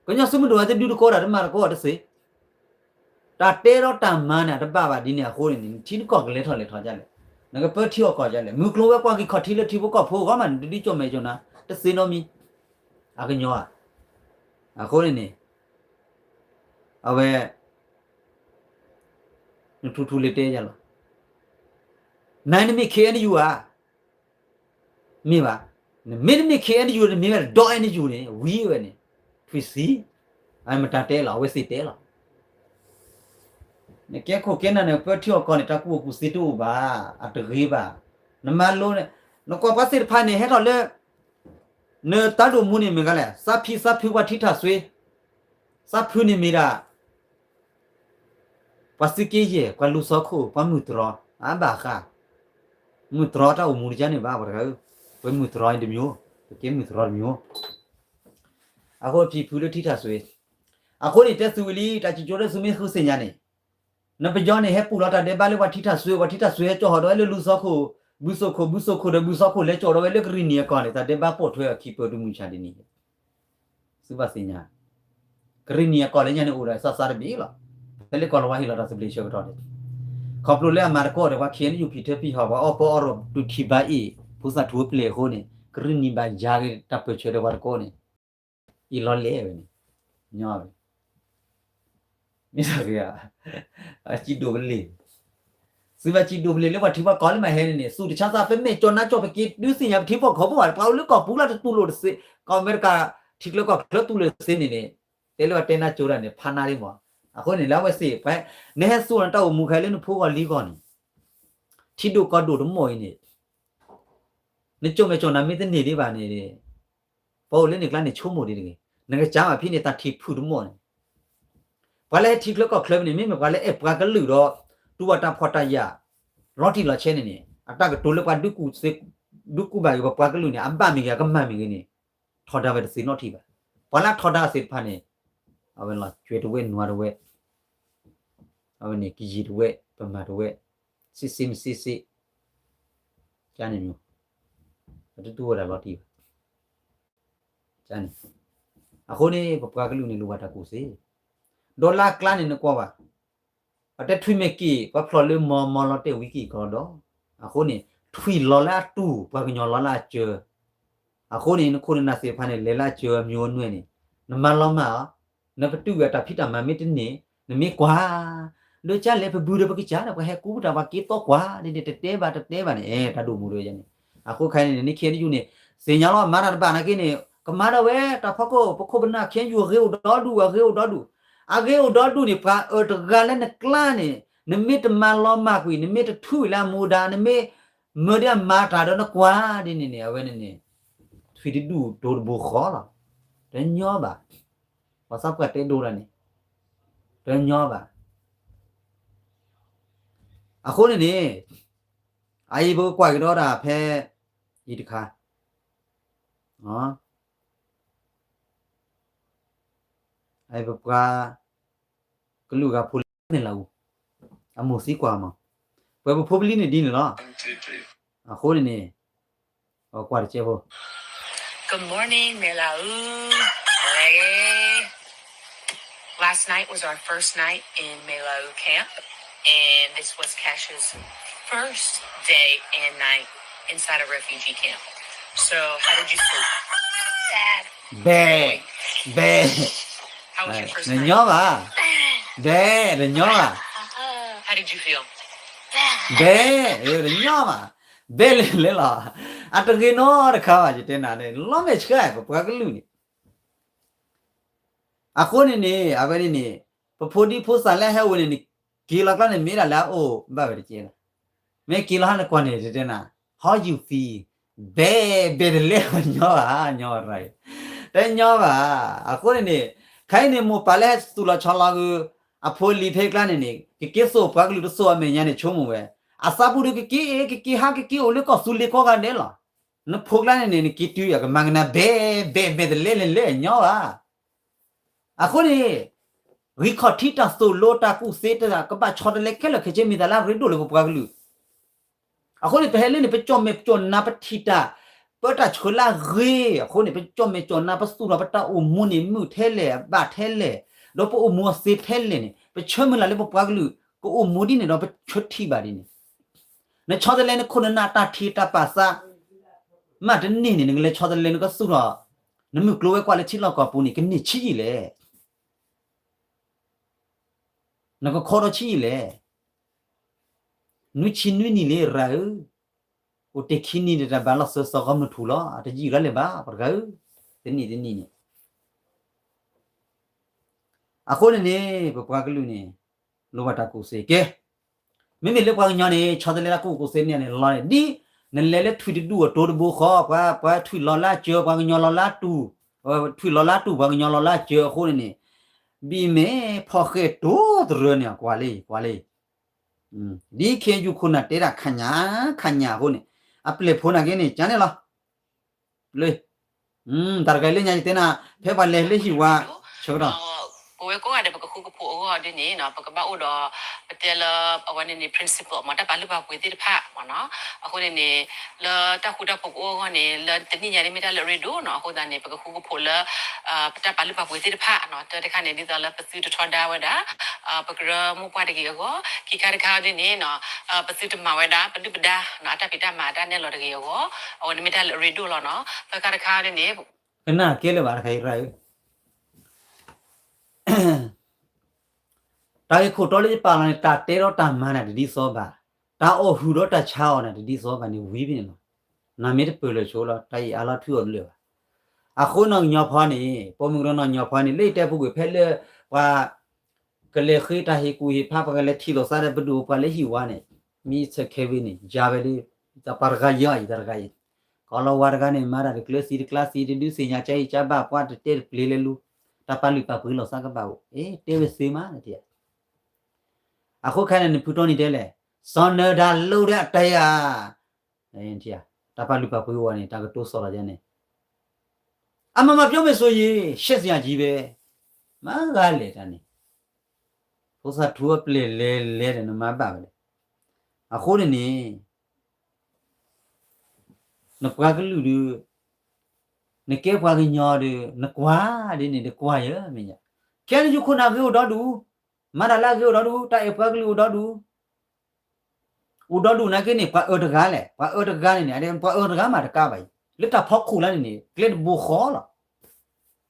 ကညီသုးမုၢ်ဒိၣ်ဟဲတဒုးတကီဒၣ်တမၤတကီတသ့ တၢ်တဲဒီးတၢ်မၤန့ၣ် အတဘၣ်ဘၣ်ဒ်န့ၣ်အဃိန့ၣ် နထံနကီၢ်ကလဲၤထီၣ်လဲၤထီဒ်လဲၣ်, နကပၢထံအီၣ်ကီၢ်ဒ်လဲၣ်, မုၢ်ကျိၤဝဲၤကွာ်က့ၤခီၣ်ထံးလၢထံဖိကီၢ်ဖိအဂီၢ်မး နတဒုးကၠီၣ်မဲာ်ကၠီၣ်နါ, တသ့နီတမံၤ, အကညီဧါ, အဃိန့ၣ်န့ၣ်, အဝဲ နထူထူလ့ၤတဲယၤလီၤ, နနမ့ၢ် ခ့ၣ်အဲၣ်ယူၣ် ဧါ မ့ၢ်ဘၣ်, နမ့ၢ်တမ့ၢ် ခ့ၣ်အဲၣ်ယူၣ် နမ့ၢ်ဝဲဒီအဲၣ်ယူၣ်န့ၣ် ဝံၤဝဲန့ၣ်, ထွံၣ်သံ, အမတၤတဲလီၤ အဝဲသ့ၣ်တဲလီၤ, နကဲခိၣ်ကဲနၢ်န့ၣ် ပၢထံအီၣ်ကီၢ်န့ၣ် တၢ်ကူၣ်အိၣ်ကူၣ်သ့တအိၣ်ဘၣ်, အတဂ့ၤဘၣ်, နမၤလိန့ၣ်, နကွၢ်ပှၤသ့ၣ်တဖၣ်န့ၣ် ဟဲထီၣ်လၢ နတၢ်ဒိၣ်မူန့ၣ်မ့ၢ်ဂၤလဲၣ်, သးဖံသးဖုပှၤထံထၣ်စွ့, သးဖုန့ၣ်မ့ၢ်ဒၣ် ပှၤသုးက့ယဲၢ် ပှၤလူၤစီခိၣ် ပှၤမုၢ်တြီၤ အဘၣ်ဃး, မုၢ်တြီၤတၢ်အိၣ်မူတကါန့ၣ်ဘၣ် ပှၤတဂၤဧၢ, ပမုၢ်တြီၤတမျိုး, ပကဲမုၢ်တြီၤတမျိုး, အဃိဖံဖုလၢထံထၣ်စွ့, အဃိန့ၣ်တဲသုဝံၤလံ တၢ်စံၣ်ကၠိလၢသုမ့ၢ်ဃုသ့ၣ်ညါန့ၣ်, နပယီၤန့ၣ် ဟဲပူၤလီၤတၢ်ဒဲးဘးလၢပှၤထံထၣ်စွ့ ပှၤထံထၣ်စွ့ဟဲကၠီၣ်ဟီၣ်ဒီးဝဲလၢလူၤစီခိၣ်, ဘုသိၣ်ခိၣ် ဘုသိၣ်ခိၣ်ဒီးဘုစီခိၣ်လဲၤကၠီၣ်ဒီးဝဲလၢကရံၣ်နံၣ်အကီၢ်န့ၣ် တၢ်ဒဲးဘးပိာ်ထွဲအခံပၢၢ်ဒုးမုၢ်ဆါဒ်န့ၣ် သုဘၣ်သ့ၣ်ညါ, ကရံၣ်နံၣ်အကီၢ်လၢညါန့ၣ် အိၣ်ဒီးသးစါတဘ့ၣ်လီၤ, ဖဲလၢကီၢ်လီၤဝါဟ့ၣ်လီၤတၢ်သဘျ့ဆၢကတီၢ်န့ၣ်, ခီဖျိလၢအမၤတကီၢ်ဒီးပှၤ ခ့ၣ်အဲၣ်ယူၣ် ဖံးထၢဖံးဟီၣ် ပှၤအီၣ်ပၢအီၣ်ရိၣ် တူၢ်ထံၣ်ဘါအ့ၣ် ဖိသၣ်ထူဝဲပျဲၢ်အဃိန့ၣ် ကရံၣ်နံၣ်ဘၣ်ယါက့ၤတၢ်ပၢၢ်ဆၢဒီးပှၤတကီၢ်န့ၣ်, အံၤလီၤလဲၣ်ဝဲန့ၣ်, ညီဝဲ မ့ၢ်တဂ့ၤ, စံးဒိၣ်ပလ့ၢ်, သုဘၣ်စံးဒိၣ်ပလ့ၢ်လၢပှၤထံပှၤကီၢ်လၢမၤဟဲန့ၣ်န့ၣ် သူၣ်တဆါသး ပမ့ၢ်ကၠီၣ်နါကၠီၣ် ပက့ၤဒုးသ့ၣ်ညါပထံဖိကီၢ်ဖိဘၣ် ပှၤအိၣ်လၢကီၢ်ပူၤလၢတတူၢ်လိာ်တသ့, ကီၢ်အမဲရကၤ ထံချၢကီၢ်ချၢတူၢ်လိာ်တသ့န့ၣ်န့ၣ်, တဲလၢပှၤတဲနါကၠိတၢ်န့ၣ် ဖးနါဒ်မး, အဃိန့ၣ်လၢအဝဲသ့ၣ် နဟဲသူၣ်နတၢ်အိၣ်မူခဲလၢနဖိဂီၢ်လံၤဂီၢ်န့ၣ်, ထံဒိၣ်ကီၢ်ဒိၣ်တမီၢ်အံၤန့ၣ်, နကၠီၣ်မဲာ်ကၠီၣ်နါမ့ၢ်တန့ၢ်ဒံးဘၣ်န့ၣ် ပှၤအိၣ်လၢန့ၣ်ကျါန့ၣ် ဆိကမိၣ်ဒ်တဂ့ၤ, နကစၢ်မၤဖဲန့ၣ် တၢ်ထံၣ်ဖုၣ်တမီၢ်န့ၣ်, ပှၤလၢဟဲထံချၢကီၢ်ချၢန့ၣ် မ့မ့ၢ်ပှၤလၢအဲၣ်ပှၤကလုာ်ဒီး တူၢ်ဘၣ်တၢ်ဖှီၣ်တၢ်ယာ် လီၤတံၢ်လီၤဆဲးန့ၣ်န့ၣ် အတၢ်ကတိၤလၢပှၤဒုးကူၣ်ဘၣ်က့ၤပှၤကလုာ်န့ၣ် အဘၣ်မ့ၢ်ဂ့ၤ အကမၣ်မ့ၢ်ဂ့ၤန့ၣ် ထီဒါဝဲတသ့နီတထံၣ်ဘၣ်. ပှၤလၢအထီဒါသ့ၣ်တဖၣ်န့ၣ် အဝဲလီၤကွဲတဝဲ နွၤတဝဲ, အဝဲန့ၣ် ကယံာ်တဝဲ ပမၤတဝဲ, စ့စ့မ့ၢ်စ့စ့, ကန့ၣ်မ့ၢ် ပတတူၢ်ဝဲဒၣ်လီၤတံၢ်ဘၣ်. ကန့ၣ်, အဃိန့ၣ် ပပှၤကလုာ်န့ၣ် လိၣ်ဘၣ်တၢ်ကူၣ်သ့, ဒီးလၢအကျါန့ၣ်နကွၢ်ဘၣ်, ပတဲထွံၣ်မ့ၢ်က့ၢ် ပှၤဖျိးလၢမီမီလီၤတဲာ်ဝံၤက့ၢ်ကီးဒီး, အဃိန့ၣ် ထွံၣ်လီၤလၢအတူၢ် ပှၤကညီလီၤလၢအစၢၤ, အဃိန့ၣ် နခိၣ်နနၢ်သ့ၣ်တဖၣ်န့ၣ် လဲၤလၢအစၢၤအမျိုးအနွယ်န့ၣ်, နမၤလီၤမၢ်အီၤ, နပတုာ်ဝဲတၢ်ဖံးတၢ်မၤမ့ၢ်တန့ၢ်, နမ့ၢ်ကွၢ် ဒီးကလဲၣ် ပဘုဒီးပကစၢ်ဒီး ပှၤဟဲကူပတၢ် ပှၤက့ၤသီကွၢ်ဒ်န့ၣ် တတဲဘၣ်တတဲဘၣ်န့ၣ် အဲ တၢ်ဒိၣ်မူတဝဲန့ၣ်, အဃိခဲအံၤန့ၣ် နခ့ၣ်အဲၣ်ယူၣ်န့ၣ် သ့ၣ်ညါလီၤ မၤတၢ်တဘၣ်နာ်က့န့ၣ် ကမၤဒၣ်ဝဲ တၢ်ဖီခိၣ် ပခိၣ်ပနၢ် ခ့ၣ်အဲၣ်ယူၣ် အဂ့ၤအိၣ်ဒီဒူၣ် အဂ့ၤအိၣ်ဒီဒူၣ်, အဂ့ၤအိၣ်ဒီဒူၣ်န့ၣ် ပှၤအၢတဂၤလၢနကျါန့ၣ် နမ့ၢ်တမၤလီၤမၢ်ကွံာ် နမ့ၢ်တထူၣ်လၢအမူဒါ နမ့ၢ်မၢဒ်အမၤတၢ်ဒီးနကွၢ်ဒ်န့ၣ်န့ၣ် အဝဲန့ၣ်န့ၣ် ထွံၣ်တဒူၣ်တိၤတဘိဃီလီၤ, တညီဘၣ်, ပှၤသးပှၢ်တဲဒိတၢ်န့ၣ် တညီဘၣ်. အဃိန့ၣ်န့ၣ် အအံၤပကကွၢ်က့ၤဒီးဒၣ်ဖဲ အံၤတခါ, အအံၤပပှၤကလုာ်ဂၤဖိလၢမဲာ်လးအူ, အမိၢ်သံကွၢ်မး, ပှဲၤပဖိပလံၤန့ၣ်ဒ်န့ၣ်လီၤ. အဃိန့ၣ်န့ၣ် ကွၢ်တကဲဖိ Good morning, မဲာ်လးအူ. Last night was our first night in Mela U camp, and this was Cash's first day and night inside a refugee camp. So, how did you sleep? Bad. Bad. Bad. How was your first night? တညီဘၣ်. Bad, တညီဘၣ်. How did you feel? ဘဲ, တညီဘၣ်, ဘဲလဲၤလဲၤလီၤ, အတဂ့ၤနီတခါဘၣ် ယတဲနၤန့ၣ် လီၤမဲာ်ဆှး ပပှၤကလုာ်န့ၣ် အဃိန့ၣ်န့ၣ် အဝဲန့ၣ်န့ၣ် ပဖိဒံဖိသၣ်လၢဟဲအိၣ်န့ၣ်န့ၣ် က့ၤလီၤကျါန့ၣ် မ့ၢ်ဒၣ်လၢအအိၣ်ဘၣ်ဝဲတကဲလီၤ, မ့ၢ်က့ၤလီၤဟါန့ၣ်ကွၢ်န့ၣ် တဲနၤ how you feel, ဘဲ, ဘဲတလဲၤညီဘၣ်, ညီဘၣ်ရၤ, တညီဘၣ်, အဃိန့ၣ်န့ၣ် ခဲအံၤန့ၣ် မိၢ်ပၢ်လၢဟဲသူၣ်လီၤဆီလီၤဂုာ် အဖိအလံၤဖဲကျါန့ၣ်န့ၣ် ကက့ၤသိၣ်ပှၤကလုာ်တသိၣ်အမဲာ်ညါန့ၣ် ဆိကမိၣ်ဝဲ, အသးပူၤဒီးကက့ၤ, ကက့ၤဟါကက့ၤအိၣ်လၢကီၢ်သူလ့ၤကိးဂၤဒဲးလီၤ, နဖိကျါန့ၣ်န့ၣ် နက့ၤတုၤအကမၤကနၣ် ဘဲ, ဘဲ, ဘဲတလဲၤလဲၤလဲၤညီဘၣ် အဃိန့ၣ် ဂံၢ်ခီၣ်ထံးတၢ်သိၣ်လိတၢ်ကူၣ်သ့တၢ်ကဘၣ်ဆီတလဲခဲလၢာ်ခဲဆ့ မ့ၢ်တၢ်လၢအရ့ဒိၣ်လၢပပှၤကလုာ်, အဃိန့ၣ် ပဟဲလၢန့ၣ် ပကၠီၣ်မဲာ်ကၠီၣ်နါပထံၣ်တၢ်, ပတၢ်ဆှၢလၢအဂ့ၤအဃိန့ၣ် ပကၠီၣ်မဲာ်ကၠီၣ်နါ ပသူၣ်ထီၣ်ပတၢ်အိၣ်မူန့ၣ် မုာ်ထဲလဲၣ် အဘၣ်ထဲလဲၣ်, ဒီးပအိၣ်မူအသ့ထဲလဲၣ်န့ၣ် ပဆၢမုၢ်လၢ်လၢပပှၤကလုာ် ကအိၣ်မူဒ်န့ၣ်ဒီးပဆၢထံၣ်ဘၣ်ဒ်န့ၣ်, နဆီတလဲနခိၣ်နနၢ်တၢ်ထံၣ်တၢ်ပာ်သး မ့ၢ်တန့ၢ်န့ၣ် နကလဲၤဆီတလဲနကသူၣ်ထီၣ် နမုၢ်ကျိၤဝဲၤကွာ်လၢထံလီၢ်ကီၢ်ပူၤန့ၣ် ကန့ၢ်ဆံးယံာ်လဲၣ်, နကခီထီၣ်ဆံးယံာ်လဲၣ်, နွံဆံနွံနံၣ်လံရၤဧၢ, အိၣ်တ့ၢ်ခံနံၣ်ဒီးတၢ်ဘၣ်လီၤစၢၤစီၤကီမုၢ်ထူၣ်လီၤ အတယံာ်ရၤလၢၤဘၣ် ပှၤတဂၤဧၢ, တနံၣ်တနံၣ်န့ၣ် အဃိန့ၣ်န့ၣ် ပပှၤကလုာ်န့ၣ် လိၣ်ဘၣ်တၢ်ကူၣ်သ့ကဲ, မ့မ့ၢ်လၢပှၤကညီန့ၣ် ဆီတလဲတၢ်ကူၣ်ကူၣ်သ့န့ၣ်န့ၣ် လီၤန့ၣ် ဒ်နလဲၤလၢထွံၣ်တဒူၣ်အတိၤတဘိဃီ ပှၤ ပှၤထွံၣ်လီၤလၢအစၢၤ ပှၤကညီလီၤလၢအတူၢ်, ထွံၣ်လီၤလၢအတူၢ် ပှၤကညီလီၤလၢအစၢၤအဃိန့ၣ်န့ၣ်, ဘံၣ်မဲာ်ဖီၣ်ဃဲတိၤတရၢန့ၣ် ကွၢ်လံ ကွၢ်လံ, ဒ်ခဲယူၢ်ခိၣ်နၢ်တဲဒၣ်ခါညါ ခါညါအဃိန့ၣ်, အပျဲၢ်ဖိနာ်က့န့ၣ် ကန့ၣ်လီၤ လၢ တၢ်တဂၤလၢညါယတဲနၤ ဖဲပှၤလဲၤလၢဟံၣ်ဝါ ဆၢကတီၢ် ပဝဲကိးဂၤဒဲး ပကဃူကဖိးအဂီၢ်ဒ်န့ၣ်နီၤ ပကဘၣ်အိၣ်ဒီး ပတဲလၢ အဝဲန့ၣ်န့ၣ် principle မ့ၢ် တၢ်ပာ်လုၢ်ပာ်ပှ့ၤသ့ၣ်တဖၣ်မ့ၢ်နီၤ. အဃိန့ၣ်န့ၣ် လၢတၢ်ဃူတၢ်ဖိးကအိၣ်အဂီၢ်န့ၣ် လၢတနံၣ်ညါဒ်မ့ၢ်တၢ်လၢအရ့ဒိၣ်နီၤ. အဃိသတးန့ၣ် ပကဃူကဖိးလၢ ပတၢ်ပာ်လုၢ်ပာ်ပှ့ၤသ့ၣ်တဖၣ်နီၤ. တၢ်တခါန့ၣ် ဒ်သိးလၢပသုတထီဒါဝဲဒၣ် ပကရၢမိၢ်ပှၢ်တဂ့ၤအဂီၢ်, ခံခါတခါဒ်န့ၣ်နီၤ ပသုတမၤဝဲဒၣ် ပဒုၣ်ပဒါနီၤ အတၢ်ဖံးတၢ်မၤအတၢ်နဲၣ်လီၤတဂ့ၤအဂီၢ်, အဝဲန့ၣ်မ့ၢ်တၢ်လၢအရ့ဒိၣ်လီၤနီၤ. သၢခါတခါဒ်န့ၣ် ကနၣ်ကဲလၢၤဘၣ်တခါအံၤရၢ်ဧၢ, တၢ်ဂ့ၢ်ခိၣ်တီလၢယပာ်လီၤန့ၣ် တၢ်တဲဒီးတၢ်မၤန့ၣ်တဒ်သိးဘၣ်, တၢ်အိၣ်ဟုၣ်ဒီးတၢ်ဆါအီၤန့ၣ်တဒ်သိးဘၣ်န့ၣ် ဝံၤဖဲန့ၣ်လီၤ. နမ့ၢ်တပၢၢ်လၢာ်ဆိလီၤ တၢ်အံၤအါလီၤထွံၣ်အီၤတလၢာ်ဘၣ်. အဃိနီၢ်ကညီဖီန့ၣ် ပိာ်မုၣ်ကရၢနီၢ်ကညီဖီန့ၣ် လၢယတဲပူၤကွံာ်ဖဲလၢ ပှၤ ကလဲၤဃ့တၢ်ဟ့ၣ်ကူၣ်ဟ့ၣ်ဖး ပှၤကလဲၤထံၣ်လိာ်သးဒီးပဒိၣ်ပှၤလၢဟံၣ်ဝါန့ၣ် မ့ၢ်ဆၢခဲဝံၤန့ၣ် ယၤဝဲလၢ တၢ်ပှၤတဂၤယၤအံၤတၢ်တဂၤအံၤ, ကီၤလီၤဝါတဂၤန့ၣ် မၤတၢ်တကျၢၤသံတကျါသံ တဒုးသ့ၣ်ညါကၢအံၤကၢဘၣ် ပှၤတတဲတပျ့ၤလဲၤလူၤ, တၢ်ပာ်လုၢ်ပာ်ပှ့ၤလိာ်သးကဘၣ်အိၣ် အ့ တဲဝဲသ့မးန့ၣ်တယၤ. အဃိခဲန့ၣ် နဖုတီနံၤတဲလဲၣ်, စီၤနၢၤဒါ လုပ်တဲ့အတိုင်းဧါ, တၢ်ပာ်လုၢ်ပာ်ပှ့ၤဝဲန့ၣ် တၢ်ကတိၤသီၣ်လီၤယဲန့ၣ် အမမပြောမယ်ဆိုရင် ရှက်စရာကြီးပဲ, မၤဂၤလဲၣ်တၢ်န့ၣ်, ဖိသၣ်ထူအပျဲၢ်လဲၤလဲၤဒီးနမၤဘၣ်ဝဲလဲၣ်. အဃိန့ၣ်န့ၣ် နပှၤကလုာ်ဒီး နကဲပှၤကညီဒီး နကွၢ်ဒ်န့ၣ်ဒီးကွၢ်ယဲမ့ၢ်ညါ, ခဲန့ၣ်ယခိၣ်နၢ်ဂ့ၤအိၣ်ဒီဒူၣ်, မၤတၢ်လၢအဂ့ၤအိၣ်ဒီဒူၣ်, တၢ်အဲၣ်ပှၤကလုာ်အိၣ်ဒီဒူၣ် အိၣ်ဒီဒူၣ်နာ်က့န့ၣ် ပှၤအၢတဂၤလဲၣ်, ပှၤအၢတဂၤန့ၣ်န့ၣ် ပှၤအၢတဂၤမးတကးဘၣ်အံၤ လၢတၢ်ဖီခိၣ်လၢန့ၣ်န့ၣ် ကျဲတဘိဃီလီ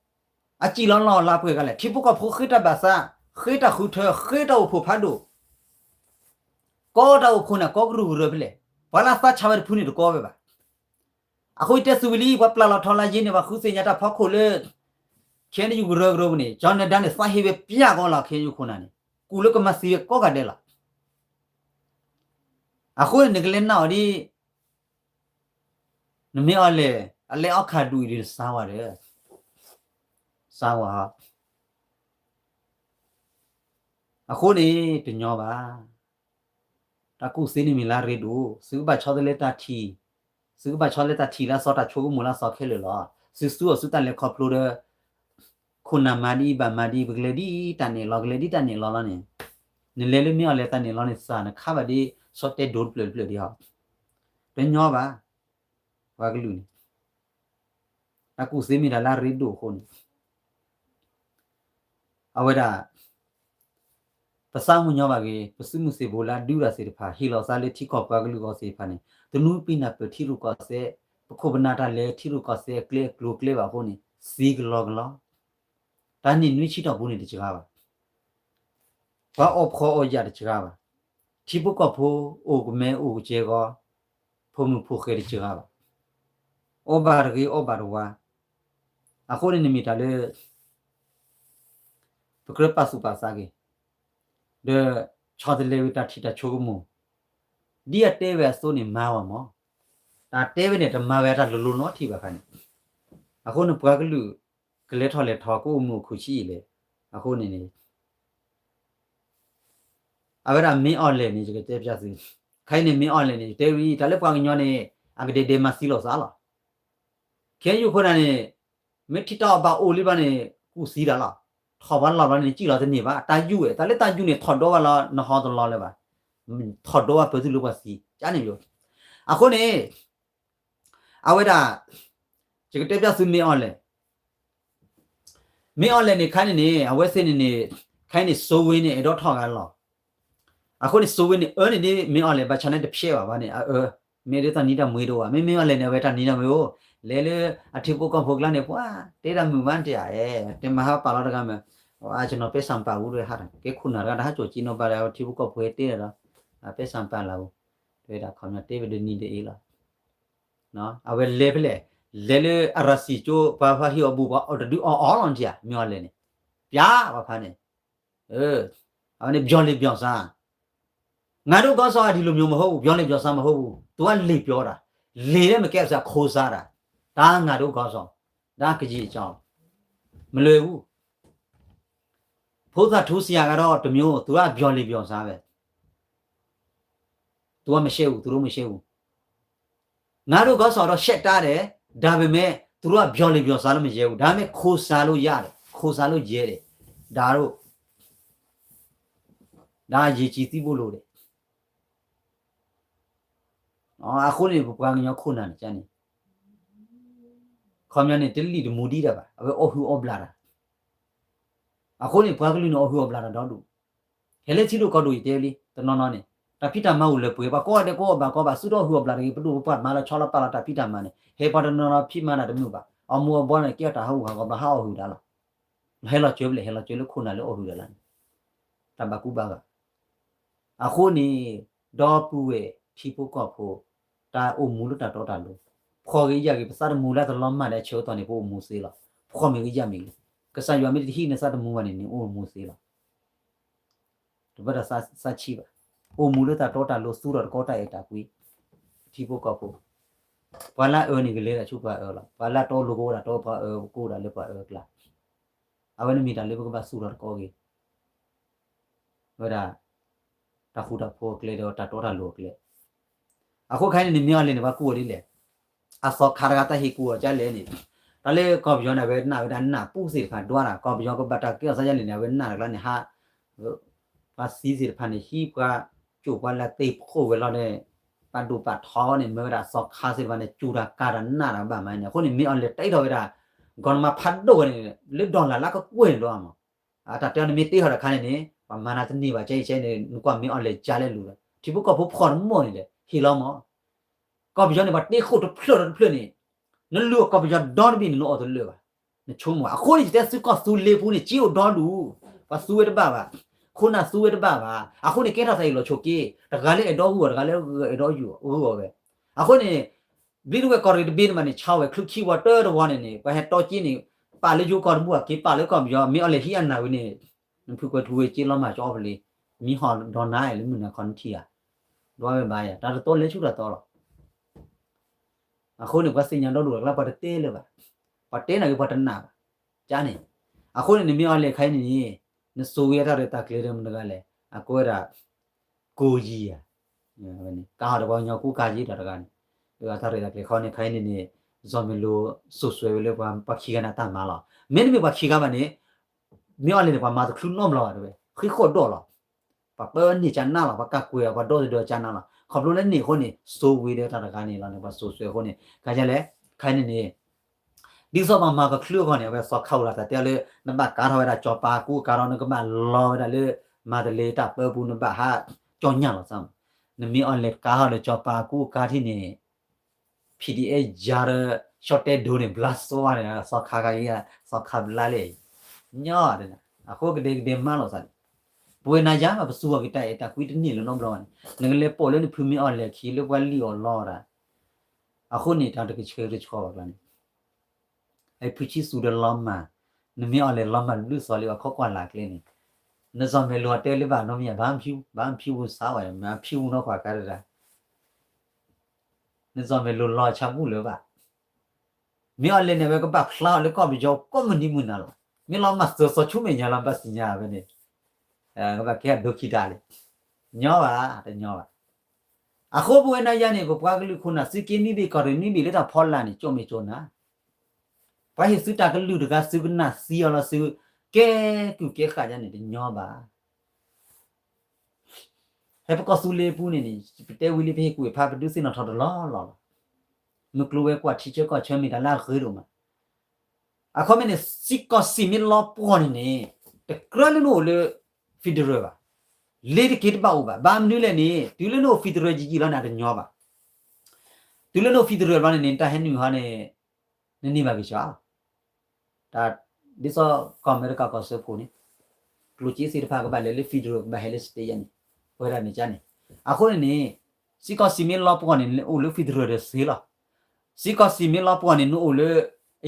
ၤ. အစံၣ်လီၤလီၤလၢပှဲၤဂၤလဲၣ်, ထံဖိကီၢ်ဖိဃ့တၢ်ဘၣ်သး, ဃ့တၢ်ဃုထၢ, ဃ့တၢ်အိၣ်ဖှိၣ်ဖးဒိၣ်, ကီတၢ်အိၣ်ဖှိၣ်န့ၣ် ကီကရူၢ်ကရၢဖဲလဲၣ်, ပှၤလၢသးဆါဝဲတဖုန့ၣ်တကီဝဲဘၣ်. အဃိယတဲသုဝံၤလံ ပှၤပျၢ်လီၤထီလၢယ့န့ၣ် ပှၤဃုသ့ၣ်ညါတၢ်ဖီခိၣ်လၢ ခဲန့ၣ်ယကရၢကရိပူၤန့ၣ် ကၠီနၢၤဒါန့ၣ် သးဟ့ဝဲပျၢ်ကီးလီၤ ခဲယခိၣ်နၢ်န့ၣ် ကူၣ်လၢကမၤသံဝဲကိးဂၤဒဲးလီၤ. အဃိန့ၣ် နကလဲၤနာ်အီၤဒ် နမ့ၢ်အီၤလဲၣ် အလဲၤအီၣ်ခးဒူၣ်အံၤဒီးနစါဝါဒီး စါဝါ အဃိန့ၣ် တညီဘၣ်. တၢ်ကူၣ်သ့န့ၣ်မ့ၢ်လၢအရ့ဒိၣ်, သုကဘၣ်ဆီတလဲတၢ်ထံၣ်, သုကဘၣ်ဆီတလဲတၢ်ထံၣ်လၢအသီတၢ်ဆိကမိၣ်လၢအသီခဲလၢာ်လီၤ. သုသူအီၤသုတၢ်လဲၤခီဖျိဒီး ခိၣ်နၢ်မၤဒ်အံၤဘၣ်မၤဒ်အံၤ ပကလဲၤဒ်တၢ်နဲၣ်လီၤ ကလဲၤဒ်တၢ်နဲၣ်လီၤလီၤန့ၣ်, နလဲၤလၢမ့ၢ်အီၤလဲၤတၢ်နဲၣ်လီၤန့ၣ် သးနခါဘၣ်ဒ် ဆီတဲဒိတဖျၢၣ်တဖျၢၣ်ဒ်ဟီ, တညီဘၣ်. ပှၤကလုာ်န့ၣ် တၢ်ကူၣ်သ့မ့ၢ်တၢ်လၢအရ့ဒိၣ်အဃိန့ၣ် အဝဲဒၣ် ပသးမုၢ်ညီဘၣ်ဂ့ၤ ပသုးမုၢ်သံၣ်ဘိလၢအဒုးတၢ်သ့ၣ်တဖၣ် ဟ့ၣ်လီၤသးလၢထံကီၢ်ပှၤကလုာ်ဂီၢ်သ့ၣ်တဖၣ်န့ၣ် တနူပံနၢ်ပၢၢ်ထံရူၢ်ကီၢ်သဲး, ပခိၣ်ပနၢ်တၢ်လဲၤထံရူၢ်ကီၢ်သဲးအကျဲအကျိၤအကျဲဘၣ်အဃိန့ၣ် သံကလီကလီ, တၢ်နံၣ်နွံဆံတီၢ်ပူၤန့ၣ်တစှၤဘၣ်, ပှၤအီၣ်ဖှီၣ်အီၣ်ယာ်တစှၤဘၣ်. ထံဖိကီၢ်ဖိအိၣ်ကမဲအိၣ်ကစဲးဂီၤ, ဖိမုၣ်ဖိဃဲတစှၤဘၣ်, အီၣ်ဘၣ်တဂ့ၤအီၣ်ဘၣ်တဝါ, အဃိန့ၣ်နမ့ၢ်တၢ်လၢ ပကြၢးပာ်သူၣ်ပာ်သးက့ၤ, ဒီးဆီတလဲဝံၤတၢ်ထံၣ်တၢ်ဆိကမိၣ်, ဒ်အတဲဝဲအသိးန့ၣ်မၤဝဲမး, တၢ်တဲဝဲန့ၣ်တမၤဝဲတၢ်လိၤလိၤနီတထံၣ်ဘၣ်ခါန့ၣ်, အဃိန့ၣ်ပှၤကလုာ် ကလဲၤထီၣ်လဲၤထီကအိၣ်မူအိၣ်ခုၣ်ဆံးအံၤလဲၣ်, အဃိန့ၣ်န့ၣ် အဝဲဒၣ်မ့ၢ်အီၤလဲၣ်န့ၣ် ယကတဲပျၢ်သု, ခဲအံၤန့ၣ်မ့ၢ်အီၤလဲၣ်န့ၣ် ယတဲဝံၤ တၢ်လၢပှၤကညီန့ၣ် အကဒဲးဒဲးမၤသံလိာ်သးလီၤ. ခဲအံၤယိာ်ခိၣ်နၢ်န့ၣ် မ့ၢ်ထံၣ်တၢ်အီၣ်ဘၣ်အိၣ်လံဘၣ်န့ၣ် ကူၣ်သံတၢ်လီၤ. ထီၣ်ပှၤလီၢ်ဘျီန့ၣ် စံၣ်လီၤတန့ၢ်ဘၣ်, တၢ်ယူၢ်ဝဲ တၢ်လၢတၢ်ယူၢ်န့ၣ် ထီၣ်ဒိဝဲလီၤ နဟီတလီၤလၢၤဘၣ်, ထီၣ်ဒိဝဲပၢၤသုလၢပှၤသံ ကန့ၣ်ယိာ်, အဃိန့ၣ် အဝဲဒၣ် ယကတဲပျၢ်သုမ့ၢ်အီၤလဲၣ်, မ့ၢ်အီၤလဲၣ်န့ၣ် ခဲအံၤန့ၣ်န့ၣ် အဝဲသ့ၣ်န့ၣ်န့ၣ် ခဲအံၤန့ၣ် စိဝ့န့ၣ် အဲၣ်ဒိးထီၣ်ဂၤလီၤ. အဃိန့ၣ် စိဝ့န့ၣ် အၢန့ၣ်ဒ်မ့ၢ်အီၤလဲၣ် ဘၣ်ဆၣ်န့ၣ်တဖျဲးဘၣ်ဘၣ်န့ၣ် အအၢ, မ့ၢ်ဒ်တၢ်နံၤတၢ်မွ့တအိၣ်ဘၣ်, မ့မ့ၢ်အီၤလဲၣ်န့ၣ် အဝဲတၢ်နံၤတၢ်မွ့အိၣ်, လဲၤလၢအထံဖိကီၢ်ဖိကျါန့ၣ် ပှၤ တဲတၢ်မုာ်ဘၣ်တဧါ, တဲမၤဟါပာ်လီၤတဂၤမ့ၢ်, အါ ကျွန်တော် ပဲဆံပာ်ဘူး တဝဲဟးတၢ် ကဲခိၣ်နၢ်တဂၤ တဟးကၠိၣ်က့နီၤဘၣ်ဒီး ထံဖိကီၢ်ဖိတဲဒီး ပဲဆံပာ်လၢဘူး, တဝဲဒၣ်ခီပညီတဲဝဲဒ်နံၤဒ်အ့လီၤ. အဝဲလဲၤဖဲလဲၣ်, လဲၤလၢအရၤစံၣ်ကၠိ ပှၤဖးဟံၣ်အီၣ်ဘူး ပှၤအီၣ်တဒုအီၣ်အီလီၤနထံၣ်ဧါ, မ့ၢ်အီၤလဲၣ်န့ၣ်, ပျၢ်ပှၤဖးန့ၣ်, အဝဲန့ၣ် ပျီၤလံာ်ပျီၤစါ, ငါတို့ခေါင်းဆောင်က ဒီလိုမျိုးမဟုတ်ဘူး, ပျီၤလံာ်ပျီၤစါမဟုတ်ဘူး, သူကလံာ်ပျီၤတၢ်, လံာ်လၢမကဲအစးခိၣ်စါတၢ်, ဒါငါတို့ခေါင်းဆောင်, ဒါကရင်အကြောင်း, မလွယ်ဘူး. ဖိသၣ်ထူဆရာကတော့ တစ်မျိုး, သူကပျီၤလံာ်ပျီၤစါပဲ, သူကမရှိဘူး, သူတို့မရှိဘူး. ငါတို့ခေါင်းဆောင်တော့ ရှက်တားတယ်, ဒါပေမဲ့ သူတို့ကပျီၤလံာ်ပျီၤစါလို့မရဲဘူး, ဒါပေမဲ့ ခိုးစားလို့ရတယ်, ခိုးစားလို့ရဲတယ်, ဒါတို့, ဒါအရေးကြီးသိဖို့လိုတယ်. အဃိန့ၣ် ပပှၤကညီခိၣ်နၢ်န့ၣ် ကန့ၣ်, ခီပညီန့ၣ် တလံၣ်တမူဒံးတၢ်ဘၣ်, အဝဲအီၣ်ဟုၣ်အီၣ်ဘျးတၢ်, အဃိန့ၣ် ပှၤကလုာ်န့ၣ် အီၣ်ဟုၣ်အီၣ်ဘျးတၢ်ဒီဒူၣ်, ဟဲလၢထံဒိၣ်ကီၢ်ဒိၣ် ယတဲဝဲလံ တနီၤနီၤန့ၣ် တၢ်ဖံးတၢ်မၤအိၣ်လၢပှဲၤ, ပှၤကိးဂၤဒဲးကိးဂၤဘၣ်ကိးဘၣ် စုဒီးအီၣ်ဟုၣ်အီၣ်ဘျးတၢ်ဖံးတၢ်မၤန့ၣ်, ဟဲပှၤတနီၤနီၤဖံးမၤတၢ်တမုာ်ဘၣ်, အီၣ်မူအီၣ်ဘှီန့ၣ် ကဲအတၢ်ဟးဂူာ်ဟးဂီၤဘျီ ဟးအီၣ်ဟုၣ်ဒၣ်လီၤ. ဟဲလီၤစၢၤဖဲလဲၣ်, ဟဲလီၤစၢၤလၢခိၣ်နၢ်လၢအီၣ်ဟုၣ်ဒၣ်လီၤန့ၣ်, တၢ်ဘၣ်ကူဘၣ်ဂာ်. အဃိန့ၣ် ဒီပုၢ်ဝဲၢ်ထံဖိကီၢ်ဖိ တၢ်အိၣ်မူလၢတၢ်တီတၢ်လိၤ, ဖှီၣ်ဂ့ၤယာ်ဂ့ၤ ပသးတမူလၢတလီၤမၢ်ဒီး ဆၢကတီၢ်န့ၣ် ပအိၣ်မူသ့လီၤ. ဖှီၣ်မ့ၢ်ဂ့ၤယာ်မ့ၢ်ဂ့ၤ, ကစၢ်ယွၤမ့ၢ်တဟံးန့ၢ်သးတမူဘၣ်န့ၣ် နအိၣ်မူသ့လီၤ. တဘၣ်ဒီးသးဆံးဘၣ်. အိၣ်မူလၢတၢ်တီတၢ်လိၤ သူၣ်ထီၣ်တကီတၢ်အဲၣ်တၢ်ကွံ, ထံဖိကီၢ်ဖိ, ပှၤလၢအအၢန့ၣ် ကလဲၤဒၣ်ဆူပှၤအၢလီၤ. ပှၤလၢအတီလိၤကအိၣ်ဒၣ်တီပှၤအၢ ကအိၣ်ဒၣ်လၢပှၤအၢအကျါ. အဝဲန့ၣ်မ့ၢ်တၢ်လၢပကဘၣ်သူၣ်ထီၣ်တကီဂ့ၤ ဝဲဒၣ် တၢ်ဃူတၢ်ဖိးအကျဲဒီး တၢ်တီတၢ်လိၤအကျဲ. အဃိခဲအံၤန့ၣ် မ့ၢ်အီၤလဲၣ်န့ၣ် ပှၤကူၣ်အီၤဒ်လဲၣ်. အသီခါတဂၤတၢ်ဟ့ၣ်ကူၣ်အီၤဒ်လဲၣ်န့ၣ်, တၢ်လၢကီၢ်ပယီၤန့ၣ် အဝဲနာ်ဝဲဒၣ်နၢ်ပူၣ်သ့ၣ်တဖၣ်ဒွးတၢ်, ကီၢ်ပယီၤကဘၣ်တၢ်ကဲထီၣ်သးဒ်လဲၣ်န့ၣ် အဝဲနာ်တကျါန့ၣ် ဟး ပှၤသံသ့ၣ်တဖၣ်န့ၣ် ဟံးပှၤကၠိၣ်ပှၤလၢသ့ၣ်ခိၣ်ဝဲလီၤန့ၣ်, ပာ်ဒိၣ်ပာ်ထီန့ၣ် မ့ၢ်ဝဲဒၣ်အသီခါသ့ၣ်တဖၣ်န့ၣ် ကၠိၣ်တၢ်ကၤတၢ်နးတၢ်ဘၣ်မးန့ၣ်. အဃိန့ၣ် မ့ၢ်အီၤလဲၣ်တ့ထီၣ်ဝဲဒၣ် ကီၢ်နမါဖးဒိၣ်ဝဲန့ၣ် လၢ dollar လၢကကွဲၢ်န့ၣ်ဒိၣ်အါမး. တၢ်တဲအီၤန့ၣ်မ့ၢ်တ့ထီၣ်တခါန့ၣ်န့ၣ် ပှၤမၤနၤတန့ၢ်ဘၣ် ကဲအံၤကဲန့ၣ် နကွၢ်မ့ၢ်အီၤလဲၣ်ကလဲၣ်လူၤလီၤ. ထံဖိကီၢ်ဖိဖှီၣ်တမီၢ်န့ၣ်လဲၣ် ဟ့ၣ်လီၤမး. ကီၢ်ပယီၤန့ၣ် ပှၤတ့ခိၣ်တဖျၢၣ်ဒီးတဖျၢၣ်န့ၣ် နလူၤကီၢ်ပယီၤဒီတဘ့ၣ်န့ၣ် နအီၣ်တလၢာ်ဘၣ်, နဆိကမိၣ်. အဃိန့ၣ် ယတဲသုကီၢ်သူလ့ၤပူၤန့ၣ် က့အိၣ်ဒီဒူၣ်, ပှၤသူဝဲတဘၣ်ဘၣ်, ခိၣ်နၢ်သူဝဲတဘၣ်ဘၣ်. အဃိန့ၣ် ကဲထီၣ်သးအံၤလီၤဆိက့, တဂၤလၢအဲၣ်ဒိးဂုာ်အီၤ တဂၤလၢအဲၣ်ဒိးဂုာ်အီၤဝဲ. အဃိန့ၣ် ဘျံးတဝဲၢ်ကီၢ်ရ့ၣ်တဘ့ၣ်န့ၣ်မးန့ၣ် ဆါဝဲချုးခံဝီတၢတဝီန့ၣ်န့ၣ် ပှၤဟဲတီက့န့ၣ် ပာ်လၢယိၤကီၢ်တဘိအက့ၤ ပာ်လၢကီၢ်ပယီၤ မ့ၢ်အီၤလဲၣ်ဟံးအနၢ်ဝံၤန့ၣ် နဖုကွဲၤထူဝဲက့လီၤမၢ်ကၠီအီၣ်ဖဲလံ, မံဟီၣ်ဒီးနါအဲၣ်လၢမုၢ်နၤခီနထံၣ်ဧါ, ဒွးဝဲဘၣ်ယၤ တၢ်တတီလဲၤဆူတၢ်တီလီၤ. အဃိန့ၣ် ပှၤသ့ၣ်ညါဒီဒူၣ်တကျါ ပှၤတတဲလၢၤဘၣ်, ပှၤတဲနၤက့ၤပှၤတနာ်ဘၣ်, ကန့ၣ်. အဃိန့ၣ် နမ့ၢ်အီၤလဲၣ်ခါအံၤန့ၣ်န့ၣ် နစိာ်ဝဲအတၢ်ရဲၣ်တၢ်ကျဲၤဒီးမတၤတဂၤလဲၣ်, အကိးဝဲဒၣ် ကိယံၤဧါ, ကါဟီၣ်ဒီးပှၤကညီကူကၤယံၤဒီးတဂၤန့ၣ်, ဒီးအတၢ်ရဲၣ်တၢ်ကျဲၤခီန့ၣ်ခါအံၤန့ၣ်န့ၣ် စီၤမ့ၤလိာ်စိာ်စွဲဝဲလၢပှၤခံဂၤန့ၣ်တၢ်မၤလီၤ. မ့တမ့ၢ်ပှၤခံဂၤဘၣ်န့ၣ် မ့ၢ်အီၤလဲၣ်န့ၣ် ပှၤမၤတချုးနီတဘျီဘၣ်တဲဝဲ, ဃံဃီၣ်ဒီၣ်လီၤ. ပှၤပၢန့ၢ်ကနၣ်လီၤ, ပှၤကးကွဲးအီၤ, ပှၤဒီသဒၢကနၣ်လီၤ. ခီဖျိလၢန့ၣ်အဃိန့ၣ် စိာ်ဝဲဒီးတၢ်တဂၤန့ၣ်လီၤန့ၣ် ပှၤစိာ်စွဲအဃိန့ၣ် ကယဲလဲၣ်, ခဲအံၤန့ၣ်န့ၣ် ဒ်သိးပှၤမၤကချုးအဂီၢ်န့ၣ် အဝဲသီခါအိၣ်လီၤတၢ်တဲအီၤလၢ နဘၣ်ကါထီၣ်ဝဲဒၣ်စီၤပၤအကူအကၤဒီး နကဘၣ်လီၤဝဲဒၣ်လၢ မၤတလ့တၢ်ပၢပူၤ နဘၣ်ဟးကၠီညၣ်လီၤသးမး. နမ့ၢ်အီၤလဲၣ်ကါထီၣ်ဒီးစီၤပၤအကူအကၤထံၣ်န့ၣ် PDF ယၤဒီး ရှီတဲဒိန့ၣ် ဘျါစီန့ၣ် သီခါခါအံၤ သီခါဘျါလဲၣ်, ညီ, အဃိကဒဲကဒဲမၤလိာ်သးန့ၣ်, ပဝဲနၤယၤမး ပစူၢ်အီၤက့ၤတၢ်အဲၣ်တၢ်ကွံတန့ၢ်လၢၤနီတဘျီဘၣ်န့ၣ် နကလဲၤပိာ်လၢနဖုမ့ၢ်အီၤလဲၤခံလၢပှၤလံၣ်အီၣ်လီတၢ်, အဃိန့ၣ် တၢ်တကဆှဲကဆှီဘၣ်ကျါန့ၣ် အဖုဆံးစူၤဒီးလီၤမၢ်, နမ့ၢ်အီၤလဲၤလီၤမၢ်ဘျုးစီၤလံ အခီကွၢ်လၢ်ကျဲန့ၣ်, နစီၤမဲာ်လိၤအတဲလၢဘၣ်နီတမံၤ ဘၣ်မဖံးဝူဆါဝဲ မ့ၢ်ဖံးဝူနီၢ်ကွၢ်ကါတဒၣ် နစီၤမဲာ်လိၤလီၤဆါဘူၣ်လၢၤဘၣ်. မ့ၢ်အီၤလဲၤန့ၣ် အဝဲကဘၣ်ဖျါအီၤလၢကီၢ်ပယီၤကိးမုၢ်နံၤမုၢ်နၤလီၤ. မ့ၢ်လီၤမၢ်စၢၤစီၤဆူမဲာ်ညါလီၤ ဘၣ်စံးညါဝဲန့ၣ် ကဘၣ်ကဲအဒိခံတၢ်လံ. ညီဘၣ်, တညီဘၣ်. အဃိပဝဲနၤယၤန့ၣ် ပပှၤကလုာ်ခိၣ်နၢ် သုးက့နွံဘ့ၣ်ကီၢ်ရ့ၣ်နွံဘ့ၣ်လၢတၢ်ဖီလာ်န့ၣ် ကၠိၣ်မဲာ်ကၠိၣ်နါ ပှၤဟ့ၣ်သုတၢ်ကလုၢ်တဂၤ သုကနၣ်သံအီၤလီၤ သုကဲကုၢ်ကဲဃာ်ယါန့ၣ် တညီဘၣ်. ဖဲပကီၢ်သူလ့ၤပူၤန့ၣ်န့ၣ် ပတဲဝံၤလံ ပဟ့ၣ်ကူၣ်ဟ့ၣ်ဖး ပဒုးသ့ၣ်နီၣ်ထီၣ်တလီၢ်လီၢ်လီၤ. မုၢ်ကျိၤဝဲၤကွာ်ထံဆၢကီၢ်ဆၢမ့ၢ်တၢ်လၢအဂ့ၤဒိၣ်မး. အခီမ့ၢ်န့ၣ် စံးကီၢ်စံးမ့ၢ်လီၤပှီၢ်န့ၣ်န့ၣ် တကြၢးလၢနအိၣ်လၢ federal ဘၣ်. လ့ၤတက့ၤတဘၣ်အိၣ်ဘၣ်. ဘၣ်မနုၤလဲၣ်န့ၣ် တုၤလၢနအိၣ် federal ယံာ်ယံာ်လီၤန့ၣ် အတညီဘၣ်. တုၤလၢနအိၣ် federal ဘျီန့ၣ်န့ၣ် နတၢ်ဟဲနုာ်ဟီန့ၣ် နန့ၢ်ဘၣ်က့ၤစှၤလီၤ. တၢ်ဒ်သိးကီၢ်အမဲရကၤကီၢ်စၢဖှိၣ်န့ၣ် ကျိၣ်စ့သ့ၣ်တဖၣ်ကဘၣ်လဲၤလၢ federal ကဘၣ်ဟဲလၢ state ယါန့ၣ် ပဝဲဒၣ်န့ၣ်ကါန့ၣ်. အဃိန့ၣ်န့ၣ် စံးကီၢ်စံးမ့ၢ်လီၤပှီၢ်န့ၣ် နအိၣ်လၢ federal ဒီးသ့လီၤ. စံးကီၢ်စံးမ့ၢ်လီၤပှီၢ်န့ၣ် နအိၣ်လၢ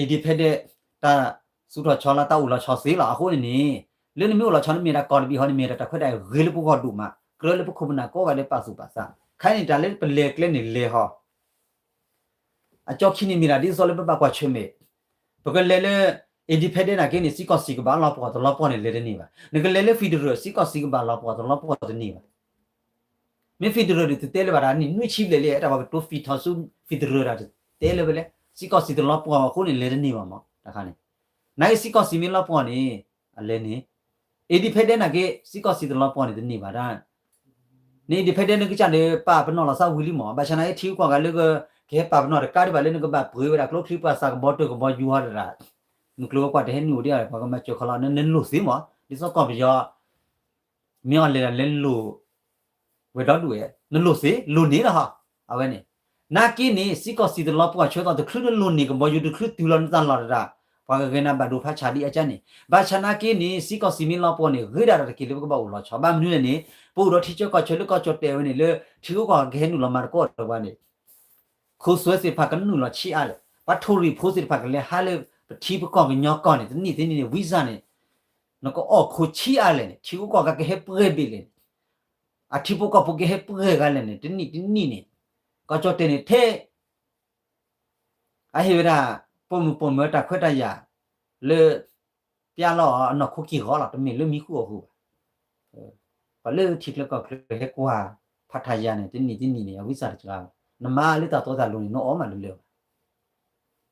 independent တၢ်သူၣ်ထီၣ်ဆီလီၤ တၢ်အိၣ်လီၤဆီသ့လီၤ. အဃိန့ၣ်န့ၣ် လၢနမ့ၢ်အိၣ်လီၤဆီ နမ့ၢ်ဒၣ်တၢ်ကီၢ်တဘ့ၣ်ဟီန့ၣ် မ့ၢ်ဒၣ်တၢ်ခွဲးတၢ်ယာ်ဂ့ၤလၢပဂီၢ်ဒိၣ်မး ကြၢးလၢပခိၣ်ပနၢ်ကိးဂၤဒဲးပာ်သူၣ်ပာ်သး. ခဲအံၤန့ၣ် တၢ်လၢပလဲၤကျဲန့ၣ်လဲၤဟီ အကၠီခံန့ၣ်မ့ၢ်ဒၣ်ဒ်သိးလၢပဘၣ်ကွၢ်ဆၢၣ်မဲာ်, ပကလဲၤလၢ independent နာ်က့န့ၣ် စံးကီၢ်စံးကဘၣ်လီၤပှီၢ်တလီၤပှီၢ်န့ၣ် လဲၤတန့ၢ်ဘၣ်. နကလဲၤလၢ federal စံးကီၢ်စံးကဘၣ်လီၤပှီၢ်တလီၤပှီၢ်တန့ၢ်ဘၣ်. မ့ၢ် federal ဒုးတတဲလၢၤဘၣ် တၢ်နံၣ်နွံဆံဘျဲၣ်လံ တၢ်ပှၤကတိၤ federal တၢ်တတဲလၢၤဝဲလဲၣ်. စံးကီၢ်စံးတလီၤပှီၢ်အဃိန့ၣ် လဲၤတန့ၢ်ဘၣ်မး တခါန့ၣ်. နာ်က့စံးကီၢ်စံးမ့ၢ်လီၤပှီၢ်န့ၣ် အလဲၤန့ၣ် independent နာ်က့ စံးကီၢ်စံးတလီၤပှီၢ်န့ၣ်တန့ၢ်ဘၣ်ဒၣ် န independent နကစၢ်န့ၣ် ပာ်ပနီၣ်လီၤသးဝံၤလံမး. ဘၣ်ဆၣ်နာ်က့ထံဂုၤကီၢ်ဂၤလၢ ကဟဲပာ်ပနီၣ်တကးဒံးဘၣ်လၢ နကဘၣ်ပှ့ၤဝဲဒၣ်ကျိချံပှၤသးကဘီတၢၢ်ကဘီယူၤဟီတဒၣ်, မုၢ်ကျိၤဝဲၤကွာ်တဟဲနုာ်အိၣ်ဒံး ပှၤကမၤစၢၤခီလီၤ နလိၣ်သ့မး. ဒ်သိးကီၢ်ပယီၤ မ့ၢ်အီၤလဲၤဒၣ်လဲၤလိၣ်ဝဲဒီဒူၣ်ဝဲ နလိၣ်သ့ လိၣ်န့ၣ်လီၤဟီ. အဝဲန့ၣ် နာ်က့န့ၣ် စံးကီၢ်စံးတလီၤပှီၢ်ဆၢသီ တချုးနလိၣ်န့ၢ်ကဘီယူၤ တချုးတုၤလီၤနတၢ်လီၢ်တဒၣ် ပှၤကဂဲၤနၤဘၣ်ဒိဖးဆးဒ်အကါန့ၣ်. ဘၣ်ဆၣ်နာ်က့န့ၣ် စံးကီၢ်စံးမ့ၢ်လီၤပှီၢ်န့ၣ် ဂ့ၤဒၣ်တၢ်တက့ၢ်လၢပကဘၣ်အိၣ်လီၤဆီ. ဘၣ်မနုၤလဲၣ်န့ၣ် ပအိၣ်ဒီးထံဆၢကီၢ်ဆၢလၢကီၢ်ကၠီၣ်တဲာ်ဝဲန့ၣ် လၢထံဂုၤကီၢ်ဂၤကဟဲနုာ်လီၤမၤသကိးတၢ်ဝဲန့ၣ် ခိၣ်သွဲသ့ၣ်တဖၣ်ကနုာ်လီၤဆံးအါလဲၣ်. ပှၤထိၣ်ရံၣ်ဖိသ့ၣ်တဖၣ်ကလဲၤဟးလၢပထံပကီၢ်ကညီကီၢ်န့ၣ် တနံၣ်တနံၣ်န့ၣ် ဝံစၢ်န့ၣ် နကအီၣ်ခိၣ်ဆံးအါလဲၣ်န့ၣ် ထံဂုၤကီၢ်ဂၤကဟဲပှဲၤဘ့ၣ်လဲၣ်န့ၣ် အထံဖိကီၢ်ဖိကဟဲပှဲၤဂၤလဲၣ်န့ၣ် တနံၣ်တနံၣ်န့ၣ် ကီၢ်ကၠီၣ်တဲာ်န့ၣ်ထဲ အဟ့ၣ်ဝဲဒၣ် ပိာ်မုၣ်ပိာ်မၢၤတၢ်ခွဲးတၢ်ယာ်လၢ ပျၢ်လီၤအနီၢ်ခိက့ၢ်ဂီၤလီၤ တမ့ၢ်လၢမံၤဃုာ်အီၣ်ဃုာ်ဘၣ်. ပှၤလၢထံချၢကီၢ်ချၢဟဲကွၢ်ဖးထးယၤန့ၣ် တနံၣ်တနံၣ်န့ၣ် အဝံစၢ်တစှၤဘၣ်. နမၤလၢတၢ်တီတၢ်လိၤန့ၣ် နအီၣ်မးလၢလၢာ်ဘၣ်.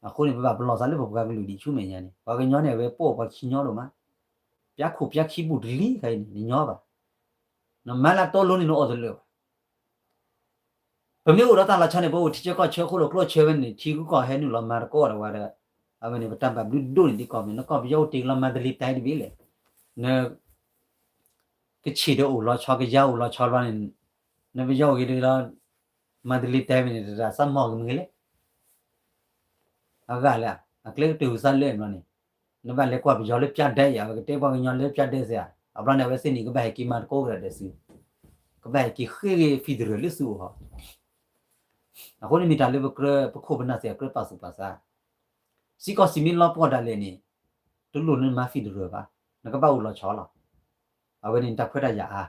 အဃိန့ၣ် ပဘၣ်ပလီၢ်သးလၢပပှၤကလုာ်ဒ်ဆူမဲာ်ညါန့ၣ် ပှၤကညီန့ၣ် အဝဲပိာ်ပှၤခံညီဒိၣ်မး ပျၢ်ခိၣ်ပျၢ်ခံဘူၣ်တလံၤခဲအံၤန့ၣ် နညီဘၣ်. နမၤလၢတီလိၤန့ၣ် နအီၣ်တလၢာ်ဘၣ်. ပမ့ၢ်အိၣ်ဒီးတၢ်လီၤဆီန့ၣ် ပအိၣ်ထံဆၢကီၢ်ဆၢ ဃိၣ်လိာ်ကျိၣ်ဆၢဝဲန့ၣ် ထံဂုၤကီၢ်ဟဲနုာ်လီၤမၤသကိးဒီးဝဲဒီး အဝဲန့ၣ် ပတၢ်ဘၣ်ဘျုးဒိၣ်န့ၣ်ဒ်ကီၢ်မ့ၢ် နကီၢ်ပယီၤအိၣ်တ့ၢ်ကလီၤမၤတလ့ၤတၢ်အံၤတဘ့ၣ်လဲၣ်. န ကဆံးဒီးအိၣ်လီၤဆီ ကယၤအိၣ်လီၤဆီဘျီန့ၣ် နပယီၤအိၣ်ဂ့ၤတဂ့ၤလီၤ မၤတလ့ၤတၢ်ဝဲန့ၣ် တၢ်သးမီၢ်ဂ့ၤမ့ၢ်ဂ့ၤလဲၣ်. အဂၤလၢ အကျဲကတၢၢ်ဝံၤသးလၢဘျီန့ၣ် နဘၣ်လဲၤကွၢ်ပယီၤလၢပျၢ်ဒဲးယၤ အဝဲကတဲပှၤကညီလၢပျၢ်ဒဲးစ့ၢ်ဧါ. အဘျီန့ၣ် အဝဲသ့ၣ်န့ၣ် ကဘၣ်ဟဲက့ၤမၤသကိးကဒီးဒီးသု ကဘၣ်ဟဲက့ၤဃ့ဂ့ၤ federal လၢသုအိၣ်ဟီ အဃိန့ၣ်မ့ၢ်တၢ်လၢပကြၢး ပခိၣ်ပနၢ်သ့ၣ်အကြၢးပာ်သူၣ်ပာ်သး စံးကီၢ်စံးမ့ၢ်လီၤပှီၢ်ဒၣ်လဲာ်န့ၣ် တလိၣ်နမၤ federal ဘၣ်, နကဘၣ်အိၣ်လီၤဆီလီၤ. အဝဲန့ၣ်နတၢ်ခွဲးတၢ်ယာ်အါ.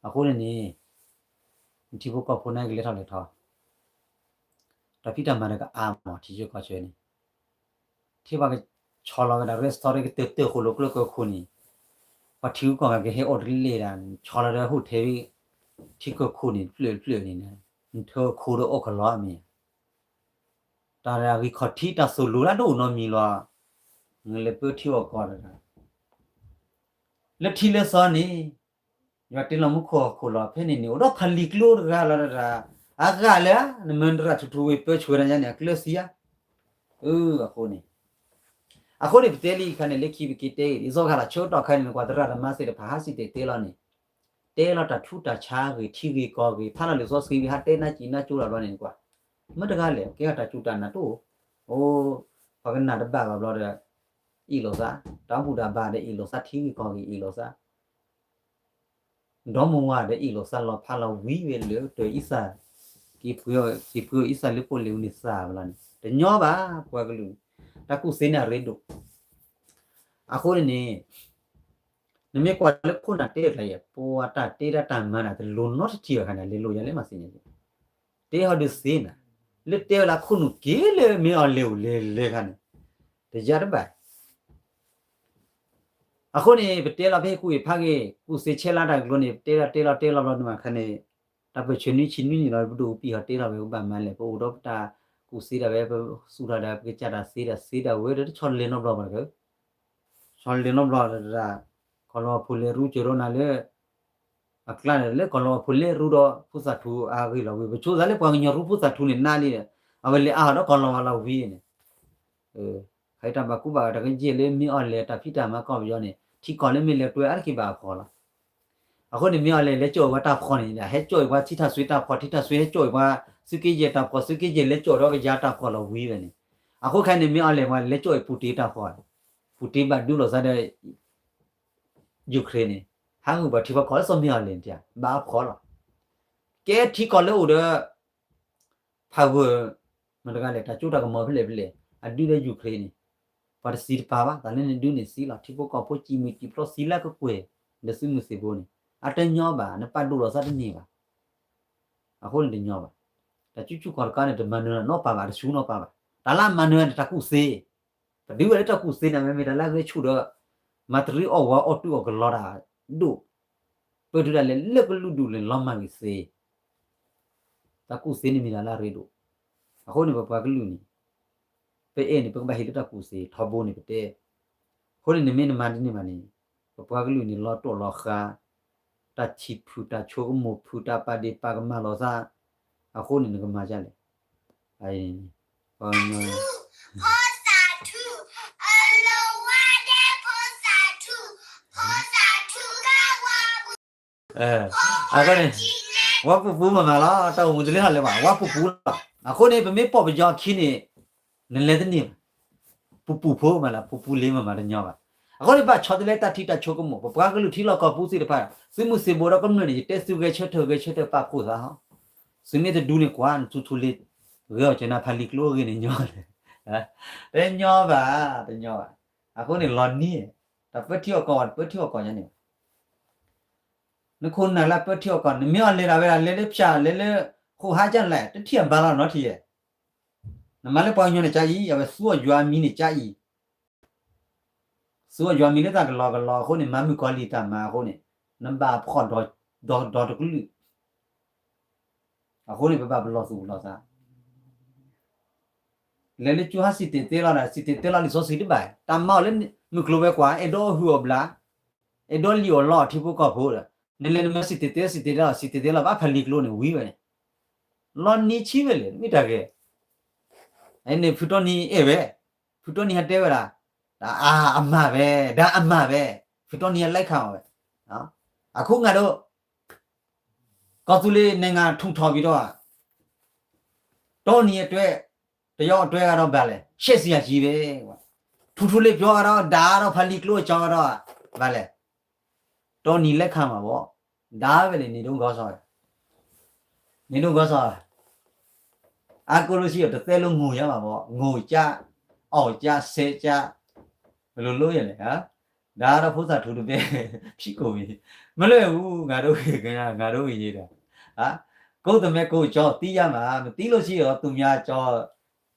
အဃိန့ၣ်န့ၣ် နထံဖိကီၢ်ဖိန့ၣ်ကလဲၤထီၣ်လဲၤထီ တၢ်ဖံးတၢ်မၤတကအါမး ထံဆၢကီၢ်ဆၢန့ၣ် ထဲပှၤကဆီလီၤဝဲဒၣ် restaurant ကတၢၢ်တၢၢ်ဃိၣ်လိာ်ကျၢၢ်ကၢၢ်ခိၣ်န့ၣ် ပှၤထံဂုၤကီၢ်ဂၤကဟဲအီၣ်တလ့ၤဒၣ် ဆီလီၤဒီး hotel ထံကၢၢ်ခိၣ်န့ၣ် တဖျၢၣ်တဖျၢၣ်န့ၣ် နထၢခိၣ်ဒီးအီၣ်ကလီအမ့ၢ် တၢ်ဂံၢ်ခီၣ်ထံးတၢ်သိၣ်လိတၢ်ဒိၣ်နီတမံၤလီၤ. နလဲၤပၢထံအီၣ်ကီၢ်တဂၤ လၢထံလၢသီန့ၣ် ယွၤတ့လီၤမူခိၣ်ဟီၣ်ခိၣ်လီၤ ဖဲန့ၣ်န့ၣ် အိၣ်ဒီးဖးလံာ်ကျိတဂၤလီၤတဂၤ အဂၤလၢ နမၢနရၣ်ထူထူဝ့ၢ်ပၢဆှၢနၤယါန့ၣ် အကျၢၤသံဧါ. အဃိန့ၣ် အဃိန့ၣ် ပတဲလံခါန့ၣ် လၢခံပက့ၤတဲအံၤ ဒ်သိးဂၤလၢဆၢကတီၢ်ခါန့ၣ် နကွၢ်သရၣ်သမါသ့ၣ်တဖၣ်ဟးစံၣ်တဲၤတဲလီၤန့ၣ် တဲလီၤတၢ်ထူးတၢ်ဆါဂ့ၤ ထံဂ့ၤကီၢ်ဂ့ၤ ဖးလီၤလံာ်စီဆှံဂ့ၤ ဟးတဲနါစံးနါကၠိလီၤဘျီန့ၣ်ကွၢ် မ့ၢ်တဂၤလဲၣ် ကဲထီၣ်တၢ်စူၢ်တၢ်နာ်တအိၣ်, အိ ပှၤကနၣ်တဘၣ်ဘၣ်ဘျီဒီး အ့ၣ်လိာ်သး, တၢ်ဘူၣ်တၢ်ဘါဒီးအ့ၣ်လိာ်သး, ထံဂ့ၢ်ကီၢ်ဂ့ၢ်အ့ၣ်လိာ်သး, ဒီမါဝၤဒီးအ့ၣ်လိာ်သးလီၤဖးလီၤဝံၤဝဲလၢတၢ်အံၣ်စၢ်, က့ၤပှ့ၤအီၣ်အံၣ်စၢ်လၢပှဲၤလ့ၤဝံၤန့ၣ်သးဝဲလီၤန့ၣ် တညီဘၣ် ပှၤကလုာ်န့ၣ်, တၢ်ကူၣ်သ့န့ၣ်အရ့ဒိၣ်. အဃိန့ၣ်န့ၣ် နမ့ၢ်ကွၢ်လၢခိၣ်နၢ်တဲအကျါအံၤ ပှၤတၢ်တဲတၢ်တၢ်မၤန့ၣ် တလိၤနီတထံၣ်ဘၣ်ခါန့ၣ် လဲၤလိာ်ယၤလၢမၤသ့ၣ်ညါ, တဲဟီဒုးသ့နၤ, လၢတဲဝဲလၢခိၣ်နူာ်က့ၤလၢမ့ၢ်အီၤလဲၤအိၣ်လဲၤလဲၤခါန့ၣ်, တယါတဘၣ် အဃိန့ၣ် ပတဲလီၤဖဲကူၣ်အံၤဖးဂ့ၤ ကူၣ်သ့ဆဲလါတၢ်ကလိန့ၣ် ပတဲလီၤတဲလီၤတဲလီၤဘျီန့ၣ်မးခါန့ၣ်, တၢ်ပၢၢ်ဆၢနွံဆံနွံနံၣ်လီၤ ပဒိၣ်ကပံာ်ဟီတဲလီၤဝဲကဘၣ်မၤလဲၣ် ပအိၣ်ဒီးပတၢ်ကူၣ်သ့ဒၣ်ဝဲ ပသူၣ်ထီၣ်ဒၣ် ပကစၢ်တၢ်သ့ဒၣ်သ့ဒၣ်ဝဲဒီးတဆီတလဲၤနီတဘျီဘၣ်တက့ၢ်, ဆီတလဲၤနီတဘျီဒီး ကီၢ်လီၤဝါဖိလဲၤရူကၢၤဒီးနၤလၢ အကျါန့ၣ် လၢကီၢ်လီၤဝါဖိလဲၤရူဒီးဖိသၣ်ထူအါဂ့ၢ်လီၤဝံၤ ပဆိသးလၢပှၤကညီရူဖိသၣ်ထူန့ၣ်နါလံဒီး အဝဲလဲၤအါထီၣ်ဒီးကီၢ်လီၤဝါလီၤဝံၤန့ၣ်, ဟဲတၢ်ဘၣ်ကူဘၣ်တၢ်ကယဲၢ်လၢမ့ၢ်အီၤလဲၤတၢ်ဖံးတၢ်မၤကီၢ်ပယီၤန့ၣ် ထံကီၢ်လၢမ့ၢ်လဲၤတွဲအါတက့ၢ်ဘၣ်အဖှီၣ်လီၤ. အဃိန့ၣ် မ့ၢ်အီၤလဲၤလဲၤကၠီၣ်အံၤပှၤတၢ်ဖှီၣ်န့ၣ် ဟဲကၠီၣ်အံၤပှၤထံထၣ်စွ့တၢ်ဖှီၣ် ထံထၣ်စွ့ဟဲကၠီၣ်အံၤပှၤ သုးက့ယဲၢ်တၢ်ဖှီၣ် သုးက့ယဲၢ်လဲၤကၠီၣ်ဒီးကယၤတၢ်ဖှီၣ်လီၤဝံၤဝဲန့ၣ်, အဃိခဲအံၤန့ၣ် မ့ၢ်အီၤလဲၤပှၤလဲၤကၠီၣ်အံၤပူၣ်တ့ၢ်တၢ်ဖှီၣ်, ပူၣ်တ့ၢ်ဘၣ်ဒုးလိာ်သးဒီး Ukraine န့ၣ် ဟးဂူာ်ဘၣ်ထံဖီကီၢ်လၢစီၤမ့ၢ်အီၤလဲၤန့ၣ် ဘၣ်အဖှီၣ်လီၤ. ကဲထံကီၢ်လၢအိၣ်ဒီး ဖးဝဲ မတၤတဂၤလဲၣ် တၢ်စိတၢ်ကမီၤဖဲလဲၣ်ဖဲလဲၣ် အဒုးဒီး Ukraine န့ၣ် ပှၤတသံတပၤဘၣ် တၢ်လၢနဒုးန့ၣ်သံလီၤ ထံဖိကီၢ်ဖိစံးမုၢ်စံးဖျိးသံလၢကကွဲၢ် ဒီးသုးမုၢ်သံၣ်ဘိန့ၣ် အတညီဘၣ် နပာ်ဒိၣ်လိာ်သးတန့ၢ်ဘၣ်. အဃိန့ၣ်တညီဘၣ်. တၢ်ကူၣ်ဆူၣ်ခီၣ်တကါန့ၣ် တမၤနၢၤနီတပၤဘၣ် တဆူၣ်နီတပၤဘၣ်. တၢ်လၢအမၤနၢၤန့ၣ် တၢ်ကူၣ်သ့ ပဒုးဝဲလၢတၢ်ကူၣ်သ့န့ၣ် မ့မ့ၢ်တၢ်လၢအဂဲၤဆူၣ်ဒီး မၤတရံးအီၣ်ဝးအီၣ်တုၤအီၣ်ကလီတၢ်ဒိၣ် ပၢၢ်တုၤဒၣ်လဲာ်လၢကလုာ်ဒူၣ်န့ၣ် လီၤမၢ်ဂ့ၤသ့ တၢ်ကူၣ်သ့န့ၣ်မ့ၢ်တၢ်လၢအရ့ဒိၣ်. အဃိန့ၣ် ပပှၤကလုာ်န့ၣ် ပအဲၣ်န့ၣ် ပကဘၣ်ဟ့ၣ်လၢတၢ်ကူၣ်သ့ ထီဘိန့ၣ် ပတဲ. အဃိန့ၣ် နမ့ၢ်နမၤဒ်န့ၣ်ဘၣ်န့ၣ် ပပှၤကလုာ်န့ၣ် လီၤတိၢ်လီၤဃါ တၢ်ထံၣ်ဖုၣ် တၢ်ဆိကမိၣ်ဖုၣ် တၢ်ပာ်ဒ့ၣ်ပာ်ကမၣ်လိာ်သး အဃိန့ၣ် နကမၤဒ်လဲၣ်. အဃိန့ၣ် ဝါပူၤပူၤမးမးလီၤ တၢ်အိၣ်မူတလၢဟီၣ်လၢၤဘၣ် ဝါပူၤပူၤလီၤ. အဃိန့ၣ် ပမ့ၢ်ပိာ်ပယီၤအခံန့ၣ် နလဲၤတန့ၢ်ဘၣ်. ပူၤပူၤဖိမးလီၤ ပူၤပူၤလ့မးမးတညီဘၣ်. အဃိန့ၣ် ဘၣ်ဆီတလဲတၢ်ထံၣ်တၢ်ဆိကမိၣ် ပပှၤကလုာ်ထံလီၢ်ကီၢ်ပူၤသ့ၣ်တဖၣ် သုးမုၢ်သံၣ်ဘိဒီးကမျၢၢ်န့ၣ် ယတဲသုဂဲၤဆၢထၢၣ်ဂဲၤဆၢထၢၣ်ပာ်ဖှိၣ်သးဟီ သုမ့ၢ်တဒုးန့ၣ်ကွၢ် နထူထူလ့ ဂဲၤအီၣ်ကနၤဖးလံာ်ကျိအဂ့ၢ်န့ၣ်ညီလဲၣ်. တညီဘၣ် တညီဘၣ်. အဃိန့ၣ်လီၤနံၤ တၢ်ပၢထံအီၣ်ကီၢ် တပၢထံအီၣ်ကီၢ်ညါန့ၣ် နခိၣ်နၢ်လၢပၢထံအီၣ်ကီၢ် နမ့ၢ်အီၤလဲၤဒၣ်ဝဲဒၣ် လဲၤလၢဖၠၣ် လဲၤလၢဃိဟါကၢ်လဲၣ် တထံၣ်အဘါလီၤနီတထံၣ်ဧါ. နမၤလၢပှၤကညီန့ၣ်ကါအံၤ အဝဲသူအီၣ်ယွၤအမံၤန့ၣ်ကါအံၤ သူအီၣ်ယွၤအမံၤလၢတၢ်ကလီကလီအဃိန့ၣ် မၤမုၣ်ကီၤလံၢ်တၢ်မၤအဃိန့ၣ် နဘၣ်ဖှီၣ်ဒီဒီတကလုာ် အဃိန့ၣ် ပဘၣ်ပလီၢ်သူၣ်ပလီၢ်သး လဲၤလၢကၠိဟါစံၣ်တဲၤတဲလီၤဒီး စံၣ်တဲၤတဲလီၤလံာ်စီဆှံတဘၣ် တၢ်မၤအီၤလၢမုၢ်ကျိၤဝဲၤကွာ် အဲၣ်ဒိးဟုၣ်အီၣ်ဘျး အဲၣ်ဒိးလံၣ်အီၣ်လီအီၣ်ထံဖိကီၢ်ဖိဒီး နလဲၤနမၤစံၣ်တဲၤတဲ စံၣ်တဲၤတဲလီၤ စံၣ်တဲၤတဲလီၤ ဘၣ်ဖးလံာ်ကျိန့ၣ်ဝံၤဝဲန့ၣ် လီၤနံၤဆံးဝဲလဲၣ် မ့ၢ်တၢ်ဂ့ၤ အန့ၣ်ဖုတီနံၤအဲၣ်ဝဲ ဖုတီနံၤဟဲတဲဝဲဒၣ် တၢ်အါအမၢ်ဝဲ ဒါအမၢ်ဝဲ ဖုတီနံၤဟဲလၢခါအီၤဝဲ အခိၣ်ငါဒိၣ် ကီၢ်သူလ့ၤနဲၣ်ငါထူၣ်ထီၣ်ဘံၤဒီး တီနံၤအတွဲ တယီအတွဲဂၤဒီးဘၣ်လဲၣ် ရှဲစံယၤကံဝဲ ထူထူလ့ၤပျီဂၤဒီး ဒါဒီးဖးလံာ်ကျိအကၠီဂၤဒီး ဘၣ်လဲၣ် တီနံၤလၢခါမးဘီ ဒါဝဲန့ၣ် န့ၣ်ဒိၣ်ဂီၤစီၤ န့ၣ်ဒိၣ်ဂီၤစီၤ အါကိၢ်လိဆံအီၤ တသဲလိငိၢ်ယါမးဘီ ငိၢ်ကၠါ အီၣ်ကၠါ စဲးကၠါ ဘလိၤလိယဲလဲၣ် ဒါဒီးဖိသၣ်ထူတဘဲ ဖံးကိၣ်မံၤ မ့ၢ်လၢအူ ငါဒိၣ်ဂ့ၤ ငါဒိၣ်ဂ့ၤယဲဒီး ကိးသမဲကိးကၠီသံယါမး မ့ၢ်သံလိဆံအီၤ သူၣ်မၠါကၠီ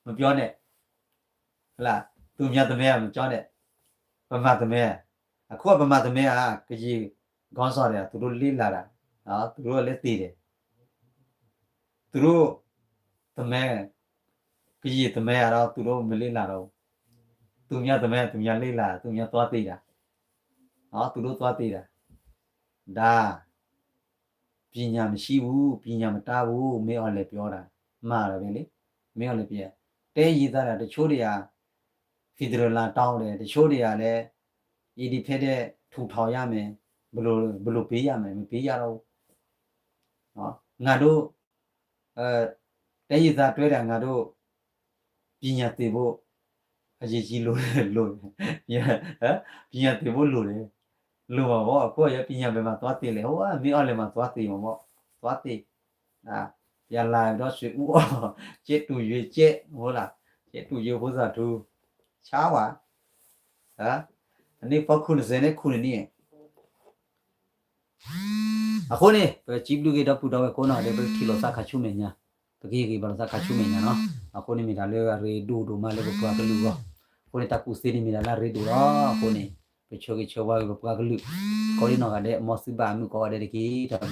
မပြောနဲ့ သူများသမဲ မပြောနဲ့ ဗမာသမဲ အခိၣ် ဗမာသမဲ ကရင်ခေါင်းဆောင်တွေက သူတို့လေ့လာတာ သူတို့လည်းသိတယ် သူတို့သမဲ ကရင်သမဲကတော့ သူတို့မလေ့လာတော့ဘူး သူများသမဲ သူများလေ့လာ သူများသွားသိတာ သူတို့သွားသိတာ ဒါ ပညာမရှိဘူး ပညာမတတ်ဘူး မင်းအောင်လှိုင်ပြောတာ မှားတယ်ပဲလေ မင်းအောင်လှိုင်ပြော တဲရည်သားတာ တချို့တွေက ဖီဒရယ်လာတောင်းတယ် တချို့တွေကလည်း independent ထူထောင်ရမယ် ဘယ်လို ဘယ်လိုပေးရမယ် မပေးရတော့ဘူး နော် ငါတို့ အဲ တိုင်းရင်းသားတွဲတာ ငါတို့ ပညာသင်ဖို့ အရေးကြီးလို့ လို့ ပညာသင်ဖို့လိုတယ် လိၣ်မးဘီ အခိၣ်ယဲ ပညာဘယ်မှာသွားသင်လဲ ဟိ မ့ၢ်အီၣ်လဲၣ်မး သွားသင်မးဘီ သွားသင် ယလၢဒီးဆွေဦးအီၣ် ကဲတူရွေးကဲ ဟိလၢ ကဲတူရွေးဖိစၢ်ထူ ဆါဝါ အန့ၣ်ဖီခိၣ်နစဲးန့ၣ်ခူၣ်န့ၣ်န့ၣ် အဃိန့ၣ် ပစံးဘျုးက့ၤဒီပုၢ်ဒီဝဲၢ်ကိးနီၢ်ဂၤဒဲး ပကထံၣ်လိာ်သးခါဆူမဲာ်ညါ, ပကဟ့ၣ်ဂံၢ်ဘါလိာ်သးခါဆူမဲာ်ညါနီၤ. အဃိန့ၣ်မ့ၢ်တၢ်လၢအရ့ဒိၣ်ဒိၣ်မးလၢပပှၤကလုာ်အဂီၢ်, အဃိန့ၣ်တၢ်ကူၣ်သ့န့ၣ်မ့ၢ်တၢ်လၢအရ့ဒိၣ်လီၤ. အဃိန့ၣ် ပဆၢဂ့ၤဆၢဝါက့ၤပပှၤကလုာ် ကိးဒံနီၢ်ဂၤဒဲး မ်သုဘၣ်အမုာ်ကိးဂၤဒဲးတက့ၢ်. တၢ်ဘျုး